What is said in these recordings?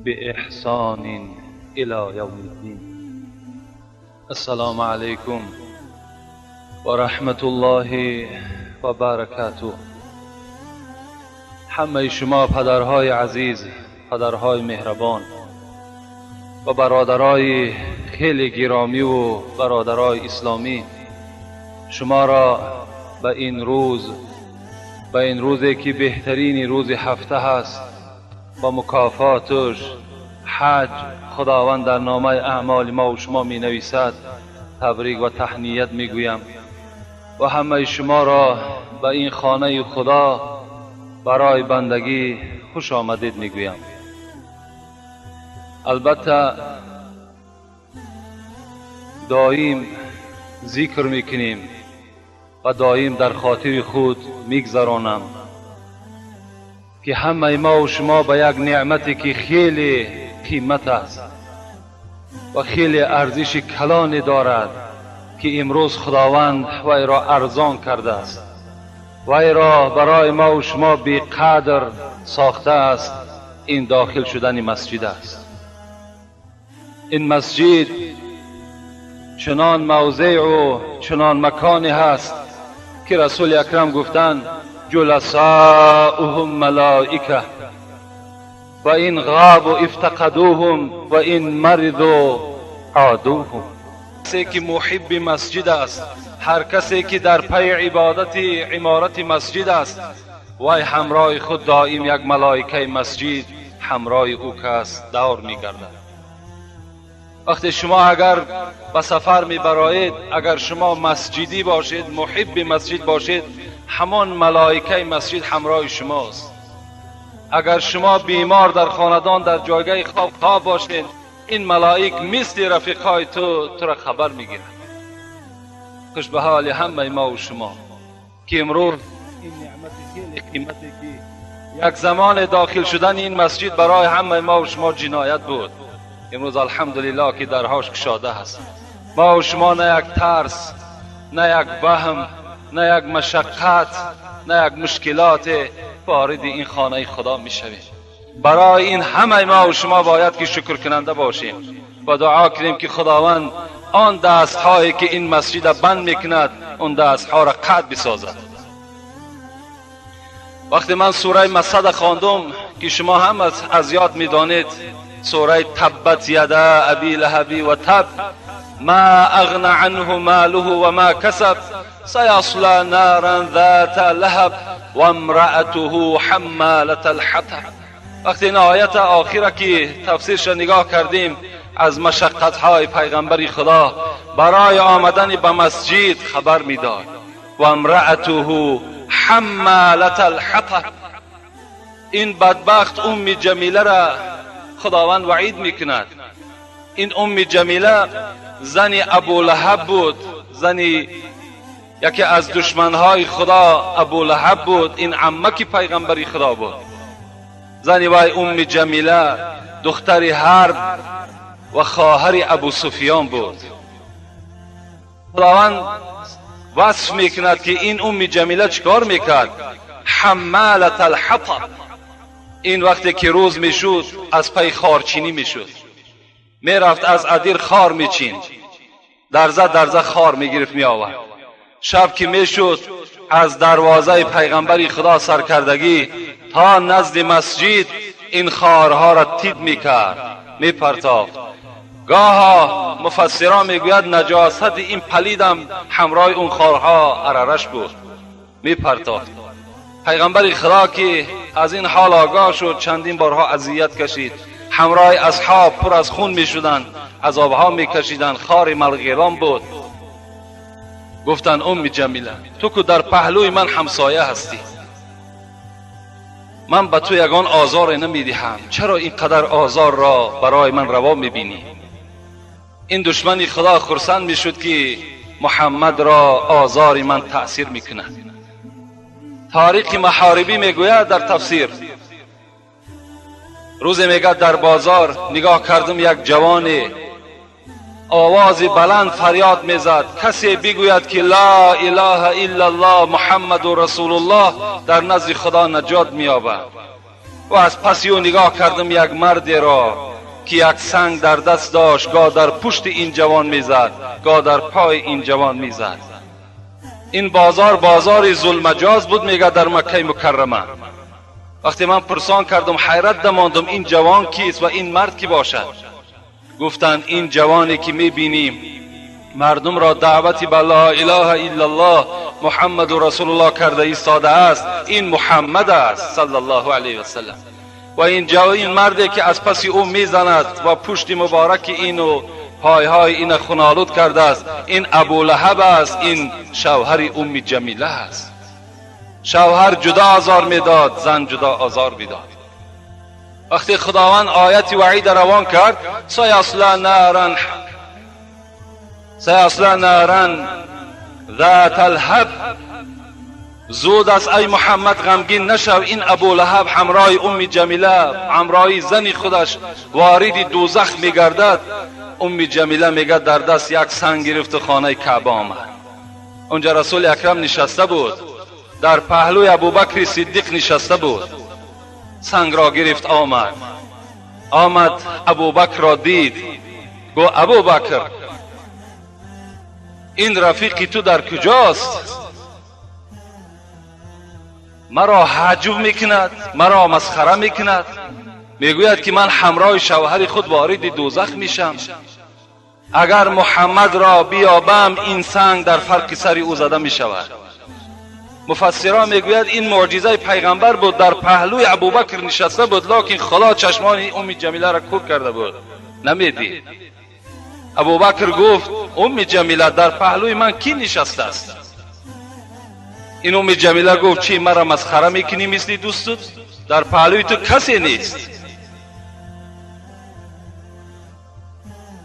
بإحسان إلى يوم الدين. السلام عليكم ورحمة الله و برکاته. همه شما پدرهای عزیز، پدرهای مهربان و برادرای خیلی گرامی و برادرای اسلامی، شما را به این روز، به این روزی که بهترین روز هفته هست با مکافاتش حج خداوند در نامه اعمال ما و شما می نویسد، تبریک و تهنیت می گویم و همه شما را به این خانه خدا برای بندگی خوش آمدید می گویم. البته دائم ذکر می کنیم و دائم در خاطر خود میگذرانم که همه ما و شما به یک نعمتی که خیلی قیمت است و خیلی ارزش کلانی دارد که امروز خداوند وی را ارزان کرده است، وی را برای ما و شما بی قدر ساخته است، این داخل شدن مسجد است. این مسجد چنان موضع و چنان مکانی هست که رسول اکرم گفتند جلساؤهم ملائکه و این غابوا افتقدوهم و این مرضوا عادوهم. کسی که محب مسجد است، هر کسی که در پی عبادت عمارت مسجد است، وی همراه خود دائم یک ملائکه مسجد همراه او کس دور میگردد. وقتی شما اگر به سفر میبرایید، اگر شما مسجدی باشید، محب مسجد باشید، همان ملائکه مسجد همراه شماست. اگر شما بیمار در خاندان در جایگاه خواب باشید، این ملائک مثل رفیقای تو را خبر میگیرند. خوش به حال همه ما و شما که امروز این نعمت خیلی قیمتی که یک زمان داخل شدن این مسجد برای همه ما و شما جنایت بود، امروز الحمدلله که درهاش کشاده هست. ما و شما نه یک ترس، نه یک وهم، نه یک مشقت، نه یک مشکلات وارد این خانه خدا میشویم. برای این همه ما و شما باید که شکر کننده باشیم و دعا کنیم که خداوند آن دست هایی که این مسجد بند میکند، اون دست ها را قطع بسازد. وقتی من سوره مسد خواندم که شما هم از یاد میدانید، سوره تبت یدا ابی لهب و تب ما اغنى عنه ماله و ما کسب سیصلی نارا ذات لهب و امرأته حمالة الحطب. وقتی این آیت آخره که تفسیرش نگاه کردیم، از مشقت های پیغمبر خدا برای آمدن به مسجد خبر میداد. و امرأته حمالة الحطب. این بدبخت ام جمیله را خداوند وعید میکند. این ام جمیله زن ابو لهب بود، زن یکی از دشمنهای خدا ابو لهب بود. این عمک پیغمبر خدا بود. زن وی ام جمیله دختر حرب و خواهر ابو سفیان بود. خداوند وصف میکند که این ام جمیله چکار میکرد؟ حمالة الحطب. این وقتی که روز میشد از پی خارچینی میشد، میرفت از ادیر خار میچین، درزه درزه خار میگرفت میآورد. شب که میشد از دروازه پیغمبر خدا سرکردگی تا نزد مسجد این خارها را تید میکرد، میپرتافت. گاها مفسران میگوید نجاست این پلیدم همراه اون خارها عررش بود، میپرتافت. پیغمبر خدا که از این حال آگاه شد، چندین بارها اذیت کشید، همراه اصحاب پر از خون میشدند، عذابها میکشیدند، خار ملغیران بود. گفتند ام جمیله تو که در پهلوی من همسایه هستی، من به تو یگان آزار نمیدهم، چرا اینقدر آزار را برای من روا میبینی؟ این دشمن خدا خرسند میشد که محمد را آزار من تأثیر میکند. تاریخ محاربی میگوید در تفسیر، روزی میگه در بازار نگاه کردم یک جوان آواز بلند فریاد میزد، کسی بگوید که لا اله الا الله محمد رسول الله در نزد خدا نجات مییابد. و از پس او نگاه کردم یک مردی را که یک سنگ در دست داشت، گاه در پشت این جوان میزد، گاه در پای این جوان میزد. این بازار بازار ظلمجاز بود میگه در مکه مکرمه. وقتی من پرسان کردم حیرت دماندم این جوان کیست و این مرد کی باشد؟ گفتند این جوانی که میبینیم مردم را دعوت به لا اله الا الله محمد رسول الله کرده ایستاده است، این محمد است صلی الله علیه و سلم. و این مردی که از پس او میزند و پشت مبارک اینو پایهای این خونالود کرده است، این ابو لهب است، این شوهر ام جمیله است. شوهر جدا آزار میداد، زن جدا آزار میداد. وقتی خداوند آیت وعید روان کرد، سیصلی نارا ذات الهب، زود است ای محمد غمگین نشو، این ابو لهب همراه ام جمیله، همراه زن خودش وارد دوزخ میگردد. ام جمیله میگه در دست یک سنگ گرفت و خانه کعبه آمد. اونجا رسول اکرم نشسته بود، در پهلوی ابوبکر صدیق نشسته بود. سنگ را گرفت آمد ابوبکر را دید، گفت ابوبکر این رفیقی تو در کجاست؟ مرا هجو میکند، مرا مسخره میکند، میگوید که من همراه شوهر خود وارد دوزخ میشم، اگر محمد را بیابم این سنگ در فرق سر او زده میشود. مفسران میگوید این معجزه پیغمبر بود، در پهلوی ابوبکر نشسته بود، لکن خدا چشمان ام جمیله را کور کرده بود، نمیدید. ابوبکر گفت ام جمیله در پهلوی من کی نشسته است؟ این ام جمیله گفت چی مرا مسخره میکنی مثل دوستت؟ در پهلوی تو کسی نیست.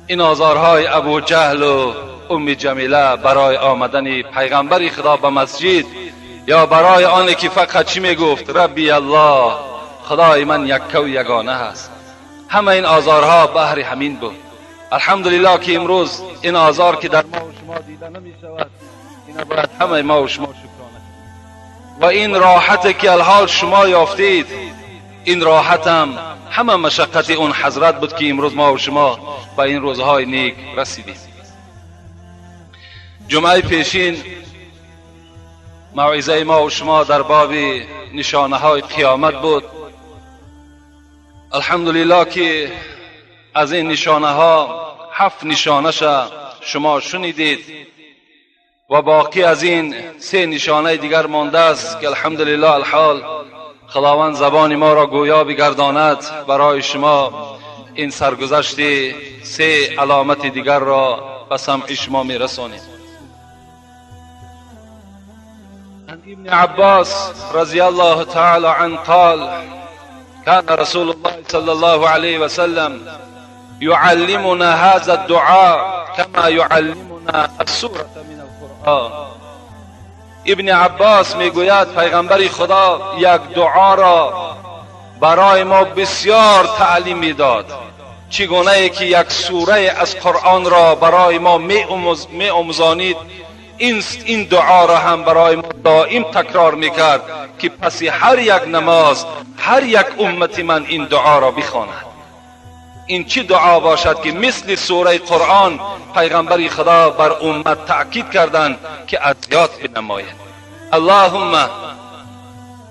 این آزارهای ابو جهل و ام جمیله برای آمدن پیغمبر خدا به مسجد، یا برای آنی که فقط چی میگفت؟ ربی الله، خدای من یکه و یگانه هست. همه این آزارها بهر همین بود. الحمدلله که امروز این آزار که در ما و شما دیده نمی شود، اینا باید همه ما و شما شکرانه. و این راحت که الحال شما یافتید، این راحت هم همه مشقت اون حضرت بود که امروز ما و شما به این روزهای نیک رسیدیم. جمعه پیشین موعظه ما و شما در باب نشانه های قیامت بود. الحمدلله که از این نشانه ها 7 نشانه شما شنیدید و باقی از این 3 نشانه دیگر مانده است که الحمدلله الحال خداوند زبان ما را گویا بگرداند برای شما این سرگذشت 3 علامت دیگر را به سمع شما میرسانیم. عن ابن عباس رضی الله تعالی عنه قال كان رسول الله صلى الله عليه وسلم يعلمنا هذا الدعاء كما يعلمنا السورة من القرآن. ابن عباس میگوید پیغمبر خدا یک دعا را برای ما بسیار تعلیم میداد، چگونه ای که یک سوره از قرآن را برای ما می آموزانید، این دعا را هم برای ما دائم تکرار میکرد که پس هر یک نماز هر یک امت من این دعا را بخواند. این چی دعا باشد که مثل سوره قرآن پیغمبر خدا بر امت تأکید کردند که از یاد بنماید. اللهم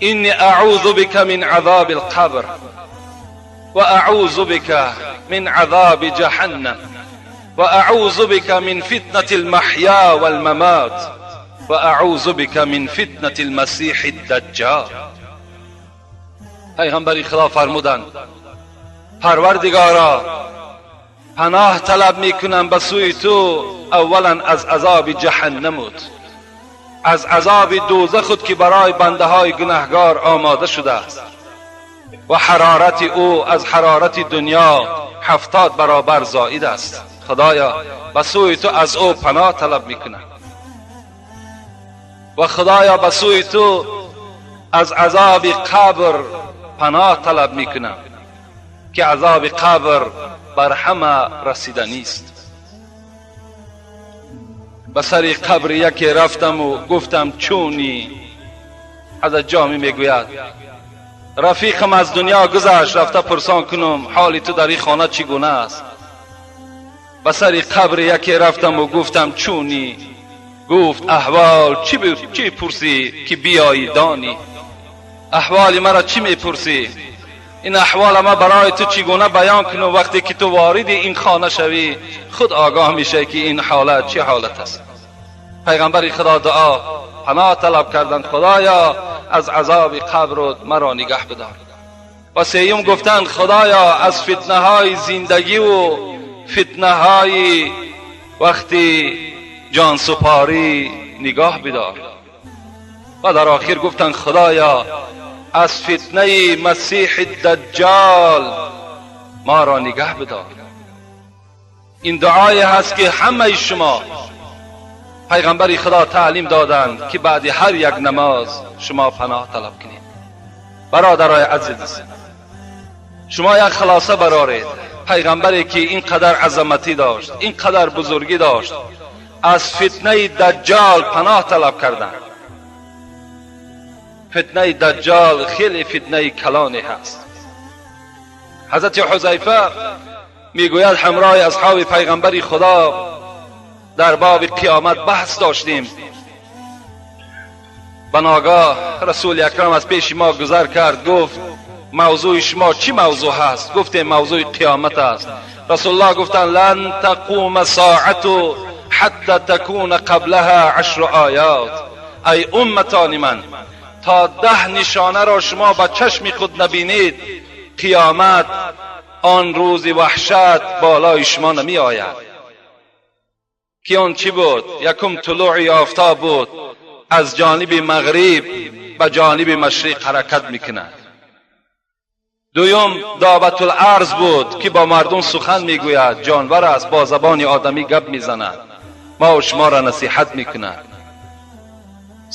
انی اعوذ بک من عذاب القبر و اعوذ بک من عذاب جهنم و اعوذ بک من فتنة المحیا والممات و اعوذ بک من فتنة المسیح الدجال. پیغمبر خدا فرمودند پروردگارا پناه طلب میکنم به سوی تو، اولا از عذاب جهنمت، از عذاب دوزخت که برای بنده های گناهگار آماده شده است و حرارت او از حرارت دنیا 70 برابر زائد است. خدایا به سوی تو از او پناه طلب میکنم و خدایا به سوی تو از عذاب قبر پناه طلب میکنم که عذاب قبر بر همه رسیدنی است. به سر قبر یکی رفتم و گفتم چونی؟ حضرت جامی میگوید рафиқам аз дунё гузашт, рафта пурсон кунам ҳоли ту дар ин хона чӣ гуна аст. Ба сари қабри яке рафтаму гуфтам чунӣ? Гуфт аҳвол чӣ пурсӣ ки биёӣ донӣ? Аҳволи маро чӣ мепурсӣ? Ин аҳвола ма барои ту чӣ гуна баён кунам? Вақте ки ту вориди ин хона шавӣ худ огаҳ мешавӣ ки ин ҳолат чӣ ҳолат аст. Пайғамбари Худо дуо паноҳ талаб карданд: Худоё, аз азоби қабрут маро нигаҳ бидор. Ва сеюм гуфтанд: Худоё, аз фитнаҳои зиндагиву фитнаҳои вақти ҷонсупорӣ нигоҳ бидор. Ва дар охир гуфтанд: Худоё, аз фитнаи Масиҳи Даҷҷол маро нигаҳ бидор. Ин дуое ҳаст ки ҳамаи шумо пайғамбари Худо таълим доданд ки баъди ҳар як намоз шумо паноҳ талаб кунед. Бародарои азиз, шумо як хулоса бароред. Пайғамбаре ки ин қадар азаматӣ дошт, ин қадар бузургӣ дошт, аз фитнаи Даҷҷол паноҳ талаб карданд. Фитнаи Даҷҷол хеле фитнаи калоне ҳаст. Ҳазрати Ҳузайфа мегӯяд ҳамроҳи асҳоби пайғамбари Худо дар боби қиёмат баҳс доштем. Ба ногоҳ Расули Акрам аз пеши мо гузар кард, гуфт мавзӯи шумо чӣ мавзӯъ ҳаст? Гуфтем мавзӯи қиёмат аст. Расулуллоҳ гуфтанд лан тақума соату ҳатта такуна қаблаҳа ашру оят. Ай умматони ман, то 10 нишонаро шумо ба чашми худ набинед, қиёмат он рӯзи ваҳшат болои шумо намеояд. Ки он чӣ буд? Якум тулӯи офтоб буд, аз ҷониби мағриб ба ҷониби машриқ ҳаракат мекунад. Дуюм дабатул-арз буд ки бо мардум сухан мегӯяд, ҷонвар аст, бо забони одамӣ гап мезанад, мо шуморо насиҳат мекунад.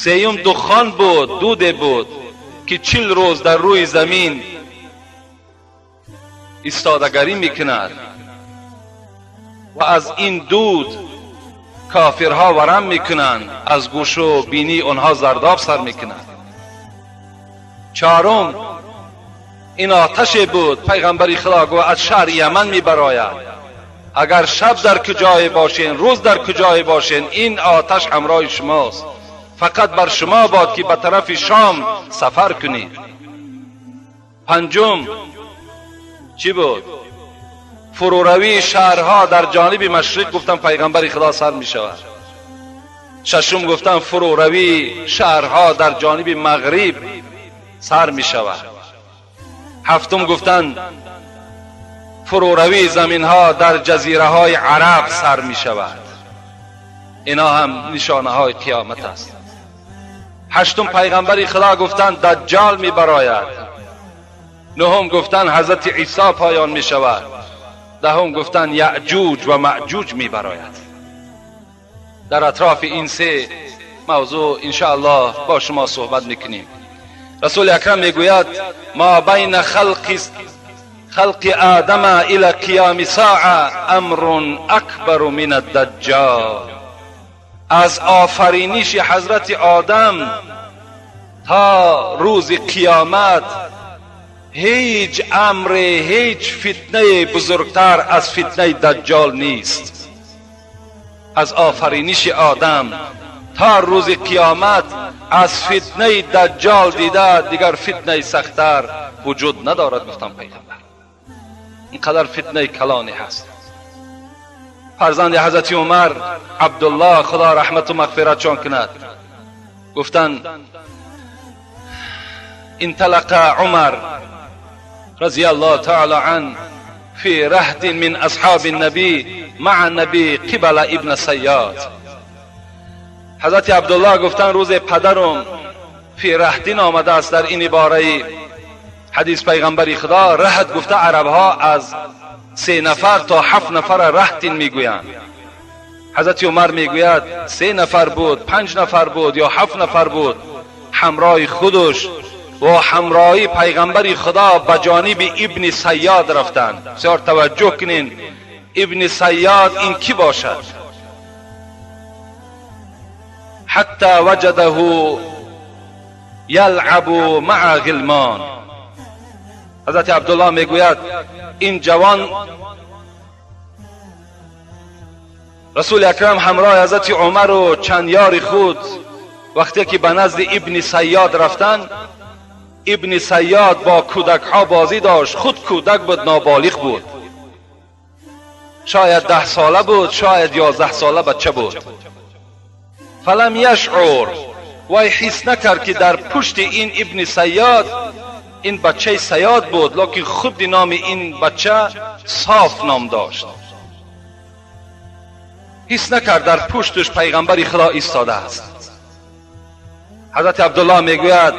Сеюм духон буд, дуде буд ки 40 рӯз дар рӯи замин истодагарӣ мекунад ва аз ин дуд кофирҳо варам мекунанд, аз гӯшу бинии онҳо зардоб сар мекунад. Чорум ин оташе буд, пайғамбари Худо гуфт аз шаҳри Яман мебарояд. Агар шаб дар куҷое бошен, рӯз дар куҷое бошен, ин оташ ҳамроҳи шумост. Фақат бар шумо бод ки ба тарафи Шом сафар кунед. Панҷум чӣ буд? Фуруравии шаҳрҳо дар ҷониби машриқ гуфтан пайғамбари Худо сар мешавад. Шашум гуфтан фуруравии шаҳрҳо дар ҷониби мағриб сар мешавад. Ҳафтум гуфтан фуруравии заминҳо дар ҷазираҳои араб сар мешавад. Ино ҳам нишонаҳои қиёмат аст. Ҳаштум пайғамбари Худо гуфтан Даҷҷол мебарояд. Нуҳум гуфтан ҳазрати Исо поён мешавад. Даҳум гуфтан Яъҷуҷ ва Маъҷуҷ мебарояд. Дар атрофи ин се мавзӯъ иншоаллоҳ бо шумо суҳбат мекунем. Расули Акрам мегӯяд ма байна халқи Одама ила қиёми соа амрун акбару мин аддаҷҷол. Аз офариниши ҳазрати Одам то рӯзи қиёмат ҳеҷ амре, ҳеҷ фитнаи бузургтар аз фитнаи Даҷҷол нест. Аз офариниши Одам то рӯзи қиёмат аз фитнаи Даҷҷол дида дигар фитнаи сахттар вуҷуд надорад, гуфтам пайғамбар. Ин қадар фитнаи калоне ҳаст. Фарзанди ҳазрати Умар Абдуллоҳ, Худо раҳмату мағфиратшон кунад, гуфтанд انطلق عمر رضي الله تعالى عنه في رهط من أصحاب النبي مع النبي قبل ابن صیاد. حضرت عبدالله گفتن روز پدرم فی رهطین آمده است. در این عباره حدیث پیغمبری خدا رهط گفته عربها از 3 نفر تا 7 نفر رهطین میگویند. حضرت عمر میگوید 3 نفر بود، 5 نفر بود یا 7 نفر بود، همراه خودش و همراهی پیغمبر خدا به جانب ابن صیاد رفتند. بسیار توجه کنین، ابن صیاد این کی باشد؟ حتی وجده یلعب مع غلمان. حضرت عبدالله میگوید این جوان رسول اکرم همراه حضرت عمر و چند یار خود وقتی که به نزد ابن صیاد رفتن، ابن صیاد با کودک ها بازی داشت. خود کودک بود، نابالغ بود، شاید 10 ساله بود، شاید 11 ساله بچه بود. فلم یشعر، وی حس نکرد که در پشت این ابن صیاد، این بچه صیاد بود، لکن خود نام این بچه صاف نام داشت. حس نکرد در پشتش پیغمبر خدا ایستاده است. حضرت عبدالله میگوید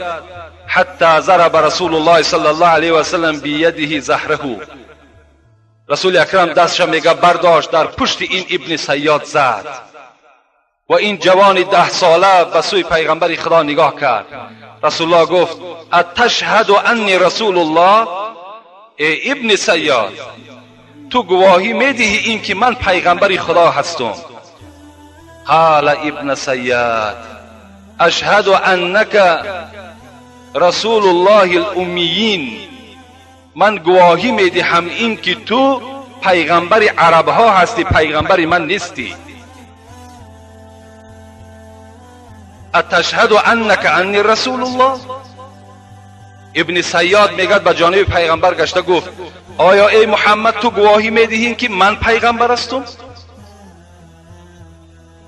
حتی ضرب رسول الله صلی الله علیه و سلم بیده ظهره. رسول اکرم دستش میگه برداشت، در پشت این ابن صیاد زد و این جوان 10 ساله به سوی پیغمبر خدا نگاه کرد. رسول الله گفت اتشهد انی رسول الله؟ ای ابن صیاد، تو گواهی میدهی این که من پیغمبر خدا هستم؟ قال ابن صیاد اشهد انک رسول الله الامیین. من گواهی میدهم این که تو پیغمبر عرب ها هستی، پیغمبر من نیستی. اتشهد انک انی رسول الله؟ ابن صیاد میگد به جانب پیغمبر گشته گفت آیا ای محمد تو گواهی میدهی که من پیغمبر هستم؟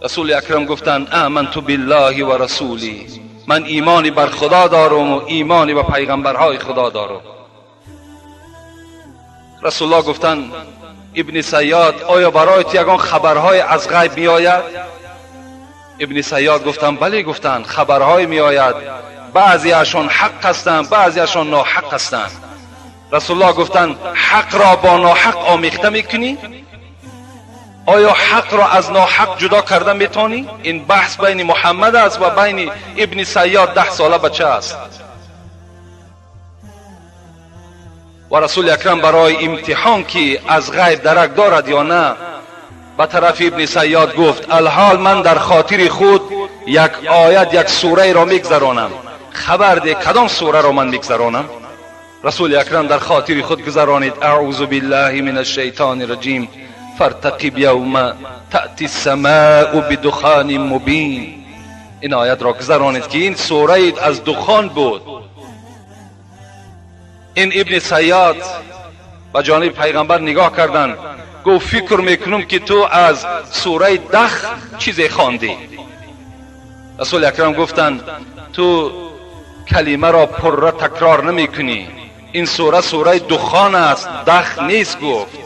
رسول اکرم گفتند آمنت بالله و رسولی، من ایمانی بر خدا دارم و ایمانی به پیغمبرهای خدا دارم. رسول الله گفتند ابن صیاد آیا برای تو یگان خبرهای از غیب میآید؟ ابن صیاد گفتند بله. گفتند خبرهای میآید، بعضی اشان حق هستند، بعضی اشان ناحق هستند. رسول الله گفتند حق را با ناحق آمیخته میکنی؟ آیا حق را از ناحق جدا کرده میتونی؟ این بحث بین محمد است و بین ابن صیاد 10 ساله بچه است. و رسول اکرم برای امتحان که از غیب درک دارد یا نه به طرف ابن صیاد گفت الحال من در خاطر خود یک آیت، یک سوره را میگذرانم، خبر ده کدام سوره را من میگذرانم؟ رسول اکرم در خاطر خود گذرانید اعوذ بالله من الشیطان الرجیم فارتقب یوم تأتی السماء بدخان مبین. این آیت را گذرانید که این سوره از دخان بود. این ابن صیاد به جانب پیغمبر نگاه کردند، گفت فکر میکنم که تو از سوره دخ چیزی خواندی. رسول اکرم گفتند تو کلمه را پره تکرار نمیکنی، این سوره سوره دخان است، دخ نیست. گفت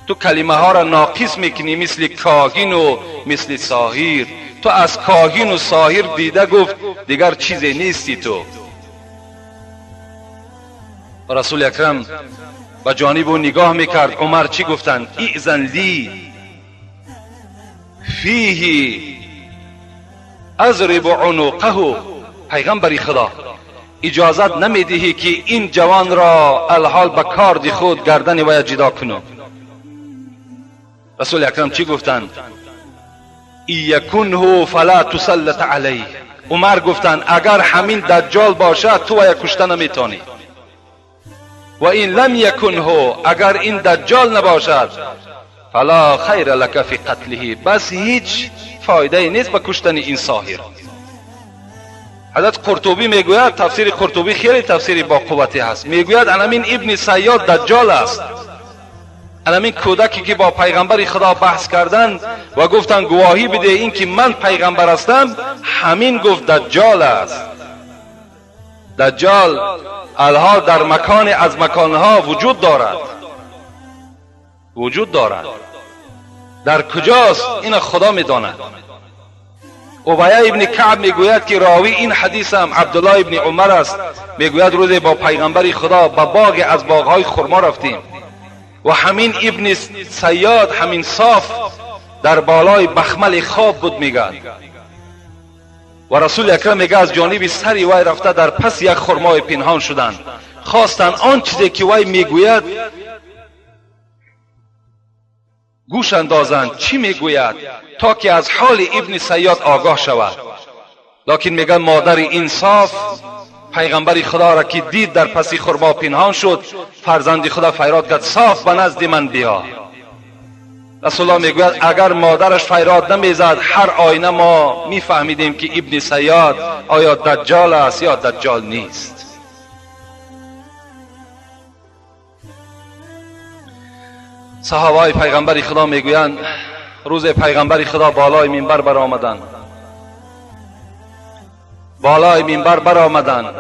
تو کلمه ها را ناقص میکنی، مثل کاهین و مثل ساحر. تو از کاهین و ساحر دیده گفت دیگر چیزی نیستی تو. رسول اکرم به جانب او نگاه میکرد. عمر چی گفتند؟ ایذن لی فیه اضرب عنقه. پیغمبر خدا اجازت نمیدهی که این جوان را الحال به کارد خود گردن وی جدا کنم. رسول اکرم چی گفتند؟ یکنه فلا تسلط علیه. عمر گفتند اگر همین دجال باشد تو وی کشته نمیتونی، و این لم یکنه، اگر این دجال نباشد فلا خیر لک فی قتله، بس هیچ فایده نیست به کشتن این ساحر. حضرت قرطبی میگوید، تفسیر قرطبی خیلی تفسیری با قوتی هست، میگوید انمین ابن صیاد دجال است، انمین کودکی که با پیغمبر خدا بحث کردند و گفتند گواهی بده این که من پیغمبر هستم، همین گفت دجال است. دجال الحال در مکان از مکانها وجود دارد، وجود دارد. در کجاست این خدا میداند. ابی ابن کعب میگوید که راوی این حدیث هم عبدالله ابن عمر است، میگوید روزی با پیغمبر خدا به باغ از باغهای خرما رفتیم و همین ابن صیاد، همین صاف در بالای بخمل خواب بود میگن، و رسول اکرم میگه از جانب سری وی رفته در پس یک خرمای پنهان شدند، خواستند آن چیزی که وی میگوید گوش اندازند چی میگوید تا که از حال ابن صیاد آگاه شود. لکن میگن مادر انصاف پیغمبر خدا را که دید در پس خرما پنهان شد، فرزند خدا فریاد کرد صاف به نزد من بیا. رسول الله میگوید اگر مادرش فریاد نمیزد هر آینه ما میفهمیدیم که ابن صیاد آیا دجال است یا دجال نیست. صحابه پیغمبر خدا میگویند روز پیغمبر خدا بالای منبر برآمدند، بالای منبر برآمدند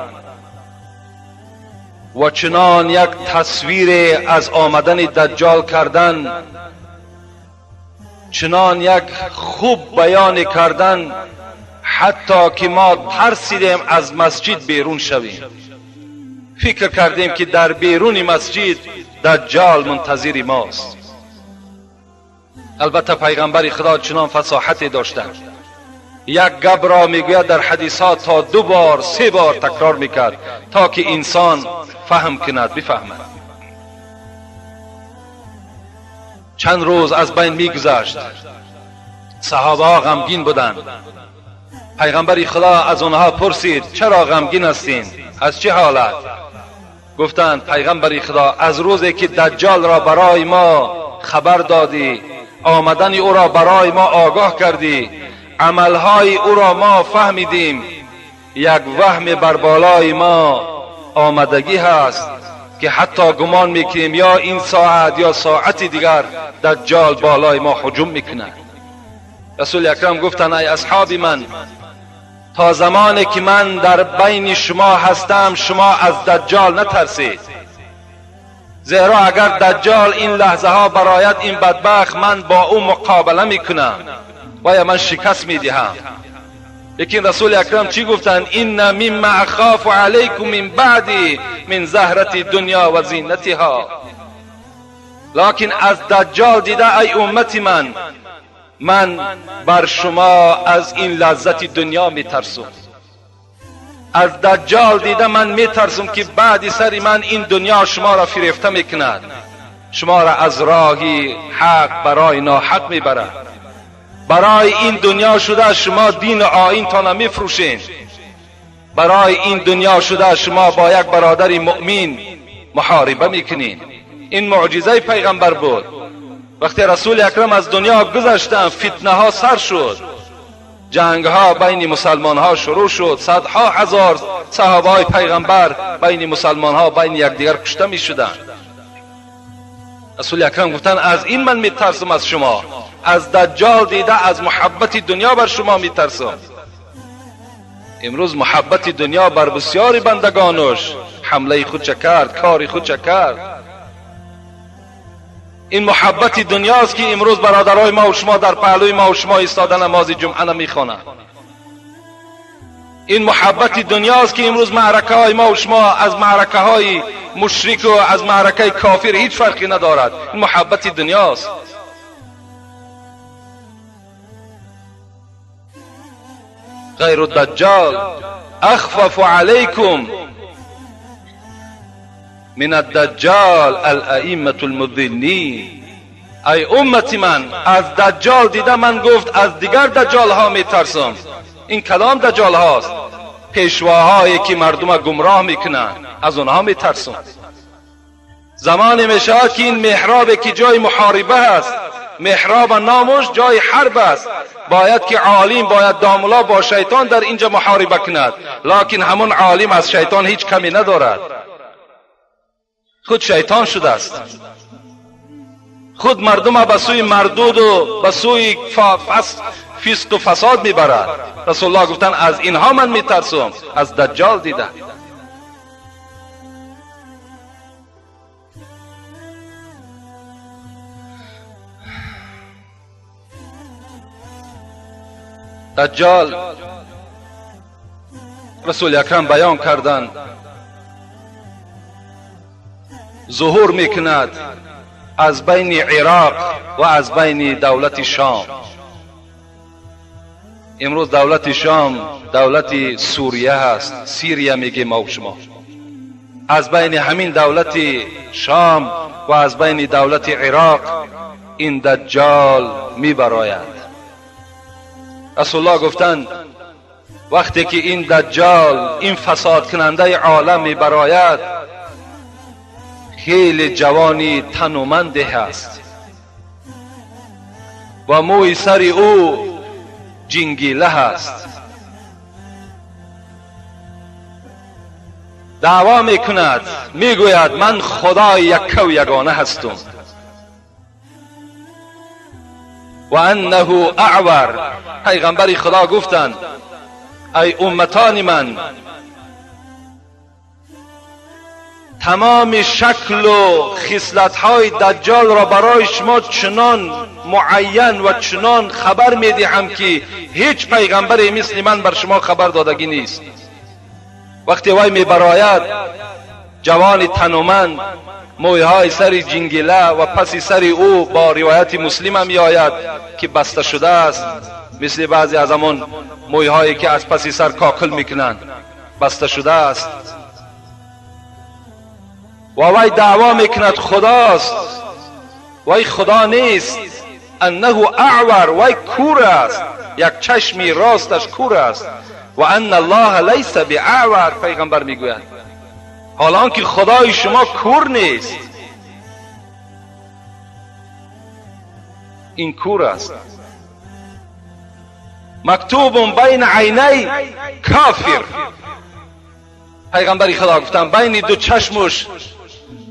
و چنان یک تصویر از آمدن دجال کردن، چنان یک خوب بیان کردن، حتی که ما ترسیدیم از مسجد بیرون شویم. فکر کردیم که در بیرون مسجد دجال منتظر ماست. البته پیغمبر خدا چنان فصاحتی داشتند، یک گپ را میگوید در حدیث ها تا 2 بار 3 بار تکرار میکرد تا که انسان فهم کند، بفهمد. چند روز از بین میگذشت، صحابه ها غمگین بودند. پیغمبر خدا از آنها پرسید چرا غمگین هستین؟ از چه حالت؟ گفتند پیغمبر خدا از روزی که دجال را برای ما خبر دادی، آمدن او را برای ما آگاه کردی، عملهای او را ما فهمیدیم، یک وهم بر بالای ما آمدگی هست که حتی گمان میکنیم یا این ساعت یا ساعت دیگر دجال بالای ما هجوم میکند. رسول اکرم گفتند ای اصحاب من، تا زمانی که من در بین شما هستم شما از دجال نترسید، زیرا اگر دجال این لحظه ها برایت این بدبخت، من با او مقابله میکنم و یا من شکست میدهم. لیکن رسول اکرم چی گفتند؟ این مما اخاف علیکم من بعدی من زهرت دنیا و زینتها. لکن از دجال دیده ای امت من، من بر شما از این لذت دنیا میترسم. از دجال دیده من میترسم که بعد سر من این دنیا شما را فریفته میکند، شما را از راه حق برای ناحق میبرد. برای این دنیا شده شما دین و آیین تان میفروشین، برای این دنیا شده شما با یک برادر مؤمن محاربه میکنین. این معجزه پیغمبر بود. وقتی رسول اکرم از دنیا گذشتند فتنه ها سر شد، جنگ ها بین مسلمان ها شروع شد، صدها هزار صحابه های پیغمبر بین مسلمان ها بین یکدیگر کشته می شدند. رسول اکرم گفتند از این من میترسم از شما، از دجال دیده از محبت دنیا بر شما میترسم. امروز محبت دنیا بر بسیاری بندگانش حمله خود چه کرد، کار خود چه کرد. این محبت دنیاست که امروز برادرای ما و شما در پهلوی ما و شما ایستاده نماز جمعه نمیخوانند. این محبت دنیاست که امروز معرکه های ما و شما از معرکه های مشرک و از معرکه کافر هیچ فرقی ندارد. این محبت دنیاست. غیر الدجال اخفف علیکم من الدجال الائمة المضلین. ای امت من، از دجال دیده من گفت از دیگر دجال ها میترسم. این کلام دجال هاست، پیشواهایی که مردم گمراه میکنن، از اونها میترسم. زمانی میشود که این محراب که جای محاربه هست، محراب نامش جای حرب است، باید که عالم، باید داملا با شیطان در اینجا محاربه کند، لکن همون عالم از شیطان هیچ کمی ندارد، خود شیطان شده است. خود مردم به سوی مردود و به سوی فسق و فساد میبرد. رسول الله گفتن از اینها من میترسم، از دجال دیده. دجال رسول اکرم بیان کردند ظهور میکند از بین عراق و از بین دولت شام. امروز دولت شام دولت سوریه هست، سیریه میگیم ما و شما. از بین همین دولت شام و از بین دولت عراق این دجال میبراید. رسول الله گفتند وقتی که این دجال، این فساد کننده عالم میبراید، خیلی جوانی تنومنده هست و موی سر او جنگیله هست. دعوا میکند، میگوید من خدای یک و یگانه هستم. و انه اعور. پیغمبر خدا گفتند ای امتان من، تمام شکل و خصلت‌های دجال را برای شما چنان معین و چنان خبر میدهم که هیچ پیغمبری مثل من بر شما خبر دادگی نیست. وقتی وی میبراید، جوان تنومند، مویهای سر جنگیله و پس سر او با روایت مسلم می آید که بسته شده است، مثل بعضی از همان مویهایی که از پس سر کاکل میکنند، بسته شده است. و وی دعوا میکند خداست، وی خدا نیست. انه اعور، وی کور است، یک چشمی راستش کور است. و ان الله لیس باعور، پیغمبر میگوید حالا که خدای شما کور نیست، این کور است. مکتوب بین عینی کافر. پیغمبر خدا گفتن بین دو چشمش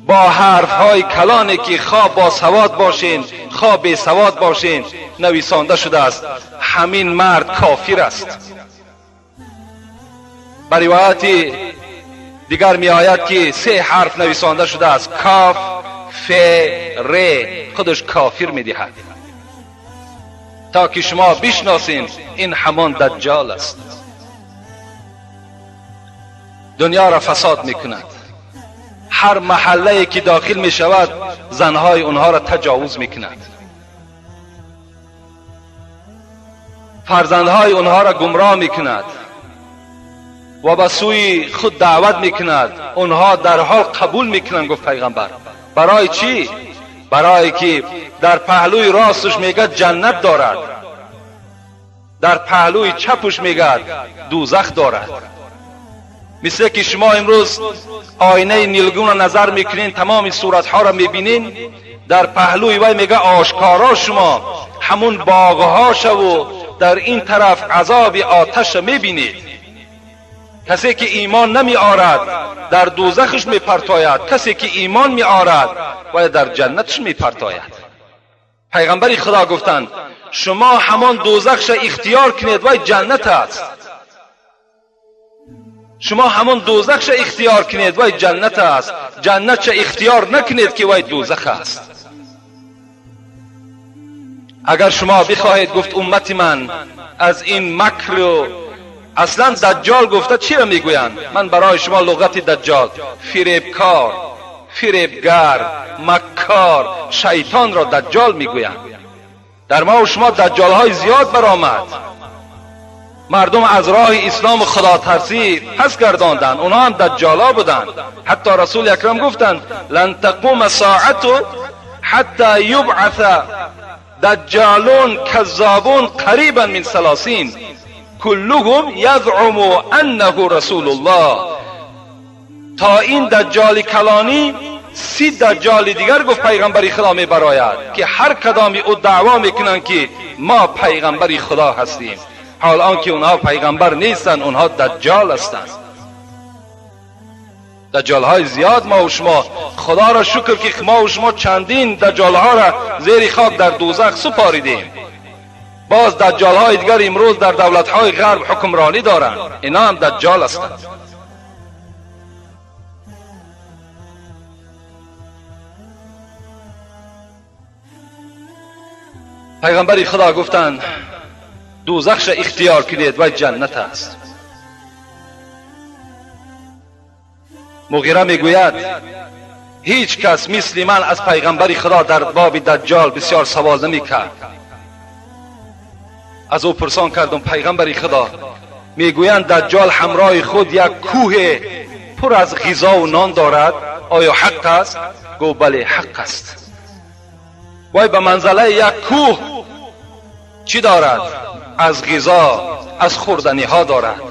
با حرف های کلانی که خواه با سواد باشین خواه بی سواد باشین نویسانده شده است، همین مرد کافر است. بر روایت دیگر می آید که سه حرف نویسانده شده است، کاف ف ر، خودش کافر می دهد تا که شما بشناسین این همان دجال است. دنیا را فساد می کند. هر محله که داخل می شود زنهای اونها را تجاوز می کند، فرزندهای اونها را گمراه می کند و به سوی خود دعوت می کند. اونها در حال قبول می کنند. گفت پیغمبر برای چی؟ برای که در پهلوی راستش میگه جنت دارد، در پهلوی چپش میگه دوزخ دارد. مثل که شما امروز آینه نیلگون را نظر میکنین، تمام صورتها را میبینین، در پهلوی وی میگه آشکارا شما همون باغها و در این طرف عذاب آتش میبینید. کسی که ایمان نمی آرد در دوزخش می پرتاید، کسی که ایمان می آرد و در جنتش می پرتاید. پیغمبر خدا گفتند شما همان دوزخش اختیار کنید و جنت است. شما همان دوزخش اختیار کنید و جنت است، جنت اختیار نکنید که وی دوزخ است. اگر شما بخواهید، گفت امت من، از این مکر و اصلا دجال گفته چی را میگویند؟ من برای شما لغت دجال، فریبکار، فریبگر، مکار، شیطان را دجال میگویند. در ما و شما دجال های زیاد برآمد. مردم از راه اسلام و خدا ترسی پس گرداندند، اونها هم دجالا بودند. حتی رسول اکرم گفتند لن تقوم ساعت حتی یبعث دجالون کذابون قریبا من 30 کلهم یزعم انه رسول الله. تا این دجال کلانی 30 دجال دیگر گفت پیغمبر خدا می براید که هر کدامی او دعوا میکنند که ما پیغمبر خدا هستیم، حال آنکه اونها پیغمبر نیستند، اونها دجال هستند. دجال های زیاد ما و شما، خدا را شکر که ما و شما چندین دجال ها را زیر خاک در دوزخ سپاریدیم. باز دجال های دیگر امروز در دولت های غرب حکمرانی دارند، اینا هم دجال هستند. پیغمبر خدا گفتند دوزخش اختیار کنید و جنت است. مغیره میگوید هیچ کس مثل من از پیغمبر خدا در باب دجال بسیار سوال نمیکرد. از او پرسان کردم پیغمبر خدا، میگویند دجال همراه خود یک کوه پر از غذا و نان دارد، آیا حق است؟ گفت بله حق است. وای به منزله یک کوه چی دارد؟ از غذا، از خوردنی ها دارد.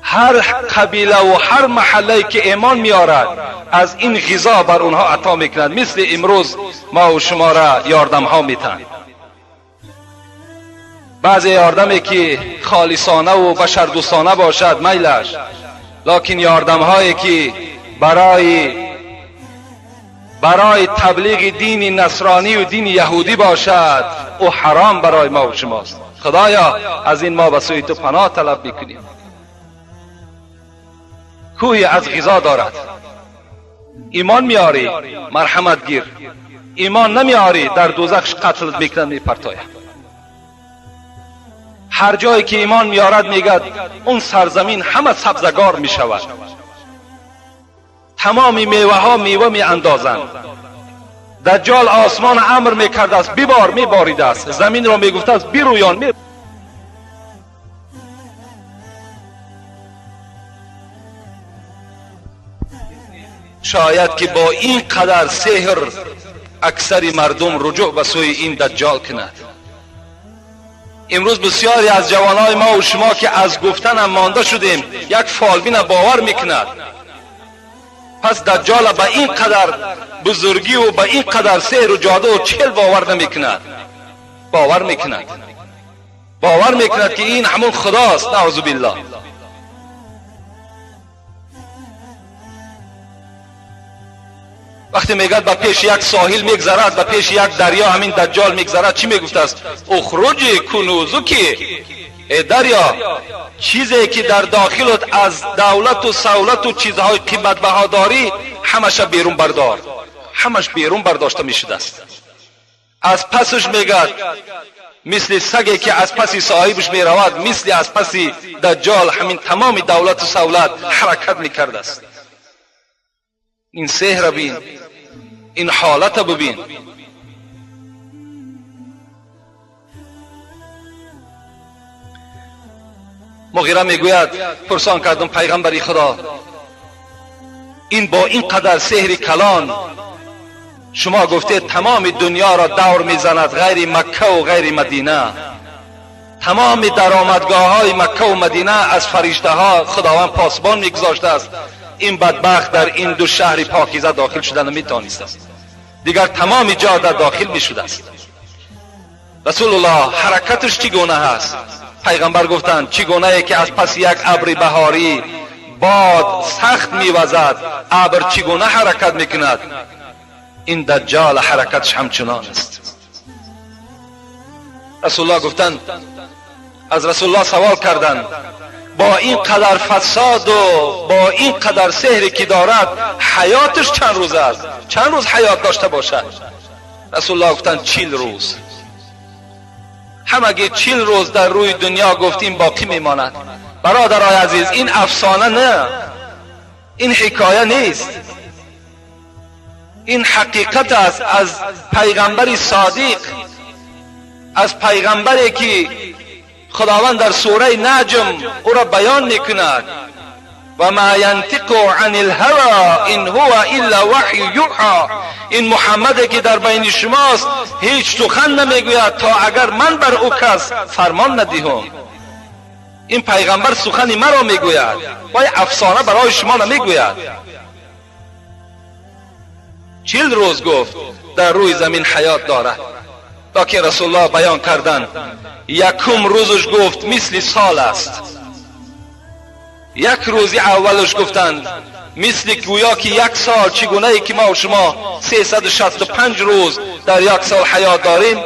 هر قبیله و هر محله که ایمان میارد از این غذا بر اونها عطا میکند. مثل امروز ما و شما را یاردم ها میتن. بعضی یاردمی که خالصانه و بشردوستانه باشد میلش، لکن یاردم هایی که برای تبلیغ دین نصرانی و دین یهودی باشد او حرام برای ما و شماست. خدایا از این ما به سوی تو پناه طلب میکنیم. کوهی از غذا دارد، ایمان میاری مرحمت گیر، ایمان نمیاری در دوزخش قتل میکنن میپرتاید. هر جایی که ایمان میارد میگد اون سرزمین همه سبزگار میشود، تمام میوه ها میوه می اندازند. دجال آسمان امر میکرد است بیبار، میبارید است، زمین را میگفت است بیرویان می. شاید که با این قدر سحر اکثر مردم رجوع به سوی این دجال کند. امروز بسیاری از جوانای ما و شما که از گفتن هم مانده شدیم یک فالبین باور میکند. پس دجال به این قدر بزرگی و به این قدر سحر و جادو و چل باور نمیکند، باور میکند، باور میکند که این همون خداست. نعوذ بالله. وقتی میگد به پیش یک ساحل میگذرد، به پیش یک دریا همین دجال میگذرد، چی میگفت است؟ اخرجی کنوزکی، ای دریا چیزی که در داخلت از دولت و سولت و چیزهای قیمت بها داری همش بیرون بردار. همش بیرون برداشته میشده است. از پسش میگد مثل سگی که از پس صاحبش میرود، مثل از پس دجال همین تمام دولت و سولت حرکت میکرده است. این سحر بین، این حالت ببین. مغیره میگوید پرسان کردم پیغمبری خدا، این با این قدر سحر کلان شما گفته تمام دنیا را دور میزند غیر مکه و غیر مدینه، تمام درآمدگاه های مکه و مدینه از فرشته ها خداوند پاسبان میگذاشته است، این بدبخت در این دو شهر پاکیزه داخل شدن نمیتونست است، دیگر تمام جا در داخل میشده است. رسول الله حرکتش چگونه هست؟ پیغمبر گفتند چگونه ای که از پس یک ابر بهاری باد سخت میوزد، ابر چگونه حرکت میکند، این دجال حرکتش همچنان است. رسول الله گفتند، از رسول الله سوال کردند با این قدر فساد و با این قدر سحری که دارد حیاتش چند روز است؟ چند روز حیات داشته باشد؟ رسول الله گفتند 40 روز. همگی 40 روز در روی دنیا گفتیم باقی میماند. برادرای عزیز این افسانه نه، این حکایه نیست، این حقیقت است از پیغمبر صادق، از پیغمبری که خداوند در سوره نجم او را بیان میکند: و ما ینطق عن الهوى ان هو الا وحی یوحی. این محمد که در بین شماست هیچ سخن نمیگوید تا اگر من بر او کس فرمان ندهم. این پیغمبر سخن مرا میگوید و افسانه برای شما نمیگوید. 40 روز گفت در روی زمین حیات دارد. لکن رسول الله بیان کردن یکم روزش گفت مثل سال است. یک روزی اولش گفتند مثل گویا که یک سال، چگونه ای که ما و شما 365 روز در یک سال حیات داریم،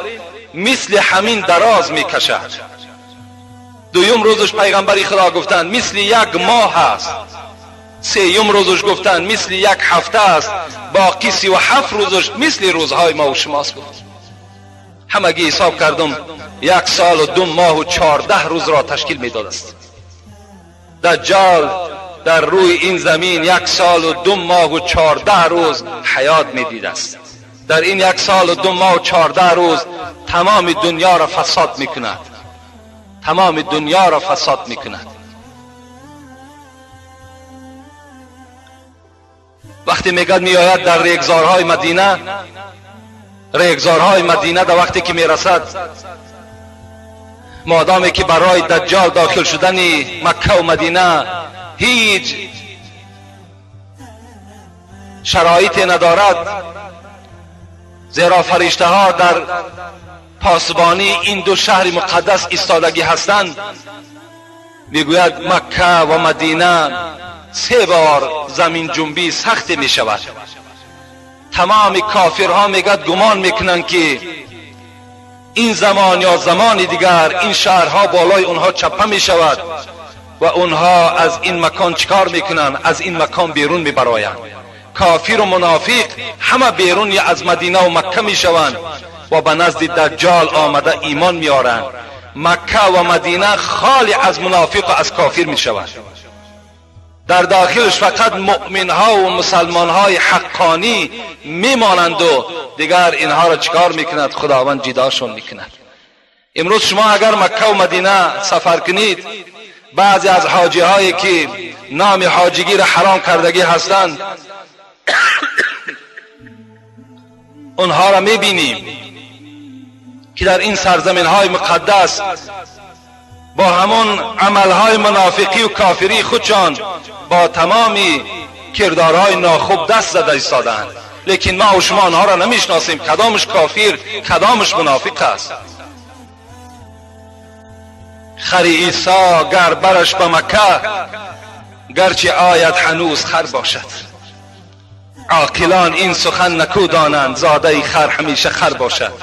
مثل همین دراز میکشد. دویم روزش پیغمبری خدا گفتند مثل یک ماه است. سیوم روزش گفتند مثل یک هفته است. باقی 37 روزش مثل روزهای ما و شماست. گفت همگی حساب کردم 1 سال و 2 ماه و 14 روز را تشکیل میداد است. دجال در روی این زمین 1 سال و 2 ماه و 14 روز حیات میدید است. در این 1 سال و 2 ماه و 14 روز تمام دنیا را فساد میکند، تمام دنیا را فساد میکند. وقتی میگد میآید در ریگزارهای مدینه، ریگزارهای مدینه در وقتی که میرسد، مادامی که برای دجال داخل شدن مکه و مدینه هیچ شرایطی ندارد، زیرا فرشته ها در پاسبانی این دو شهر مقدس ایستادگی هستند. میگوید مکه و مدینه 3 بار زمین جنبی سخت می شود. تمام کافرها میگد گمان میکنند که این زمان یا زمان دیگر این شهرها بالای اونها چپه می شود و اونها از این مکان چکار میکنند؟ از این مکان بیرون میبرایند. کافر و منافق همه بیرون از مدینه و مکه میشوند و به نزد دجال آمده ایمان میارند. مکه و مدینه خالی از منافق و از کافر میشوند. در داخلش فقط مؤمن ها و مسلمان های حقانی میمانند و دیگر اینها را چکار میکند؟ خداوند جداشون میکند. امروز شما اگر مکه و مدینه سفر کنید، بعضی از حاجی هایی که نام حاجیگی را حرام کردگی هستند اونها را میبینیم که در این سرزمین های مقدس با همون عملهای منافقی و کافری خودشان با تمامی کردارهای ناخوب دست زده ایستادند، لیکن ما و شما آنها را نمیشناسیم، کدامش کافر کدامش منافق است. خر عیسی گر برش به مکه، گرچه آید هنوز خر باشد. عاقلان این سخن نکو دانند، زاده خر همیشه خر باشد.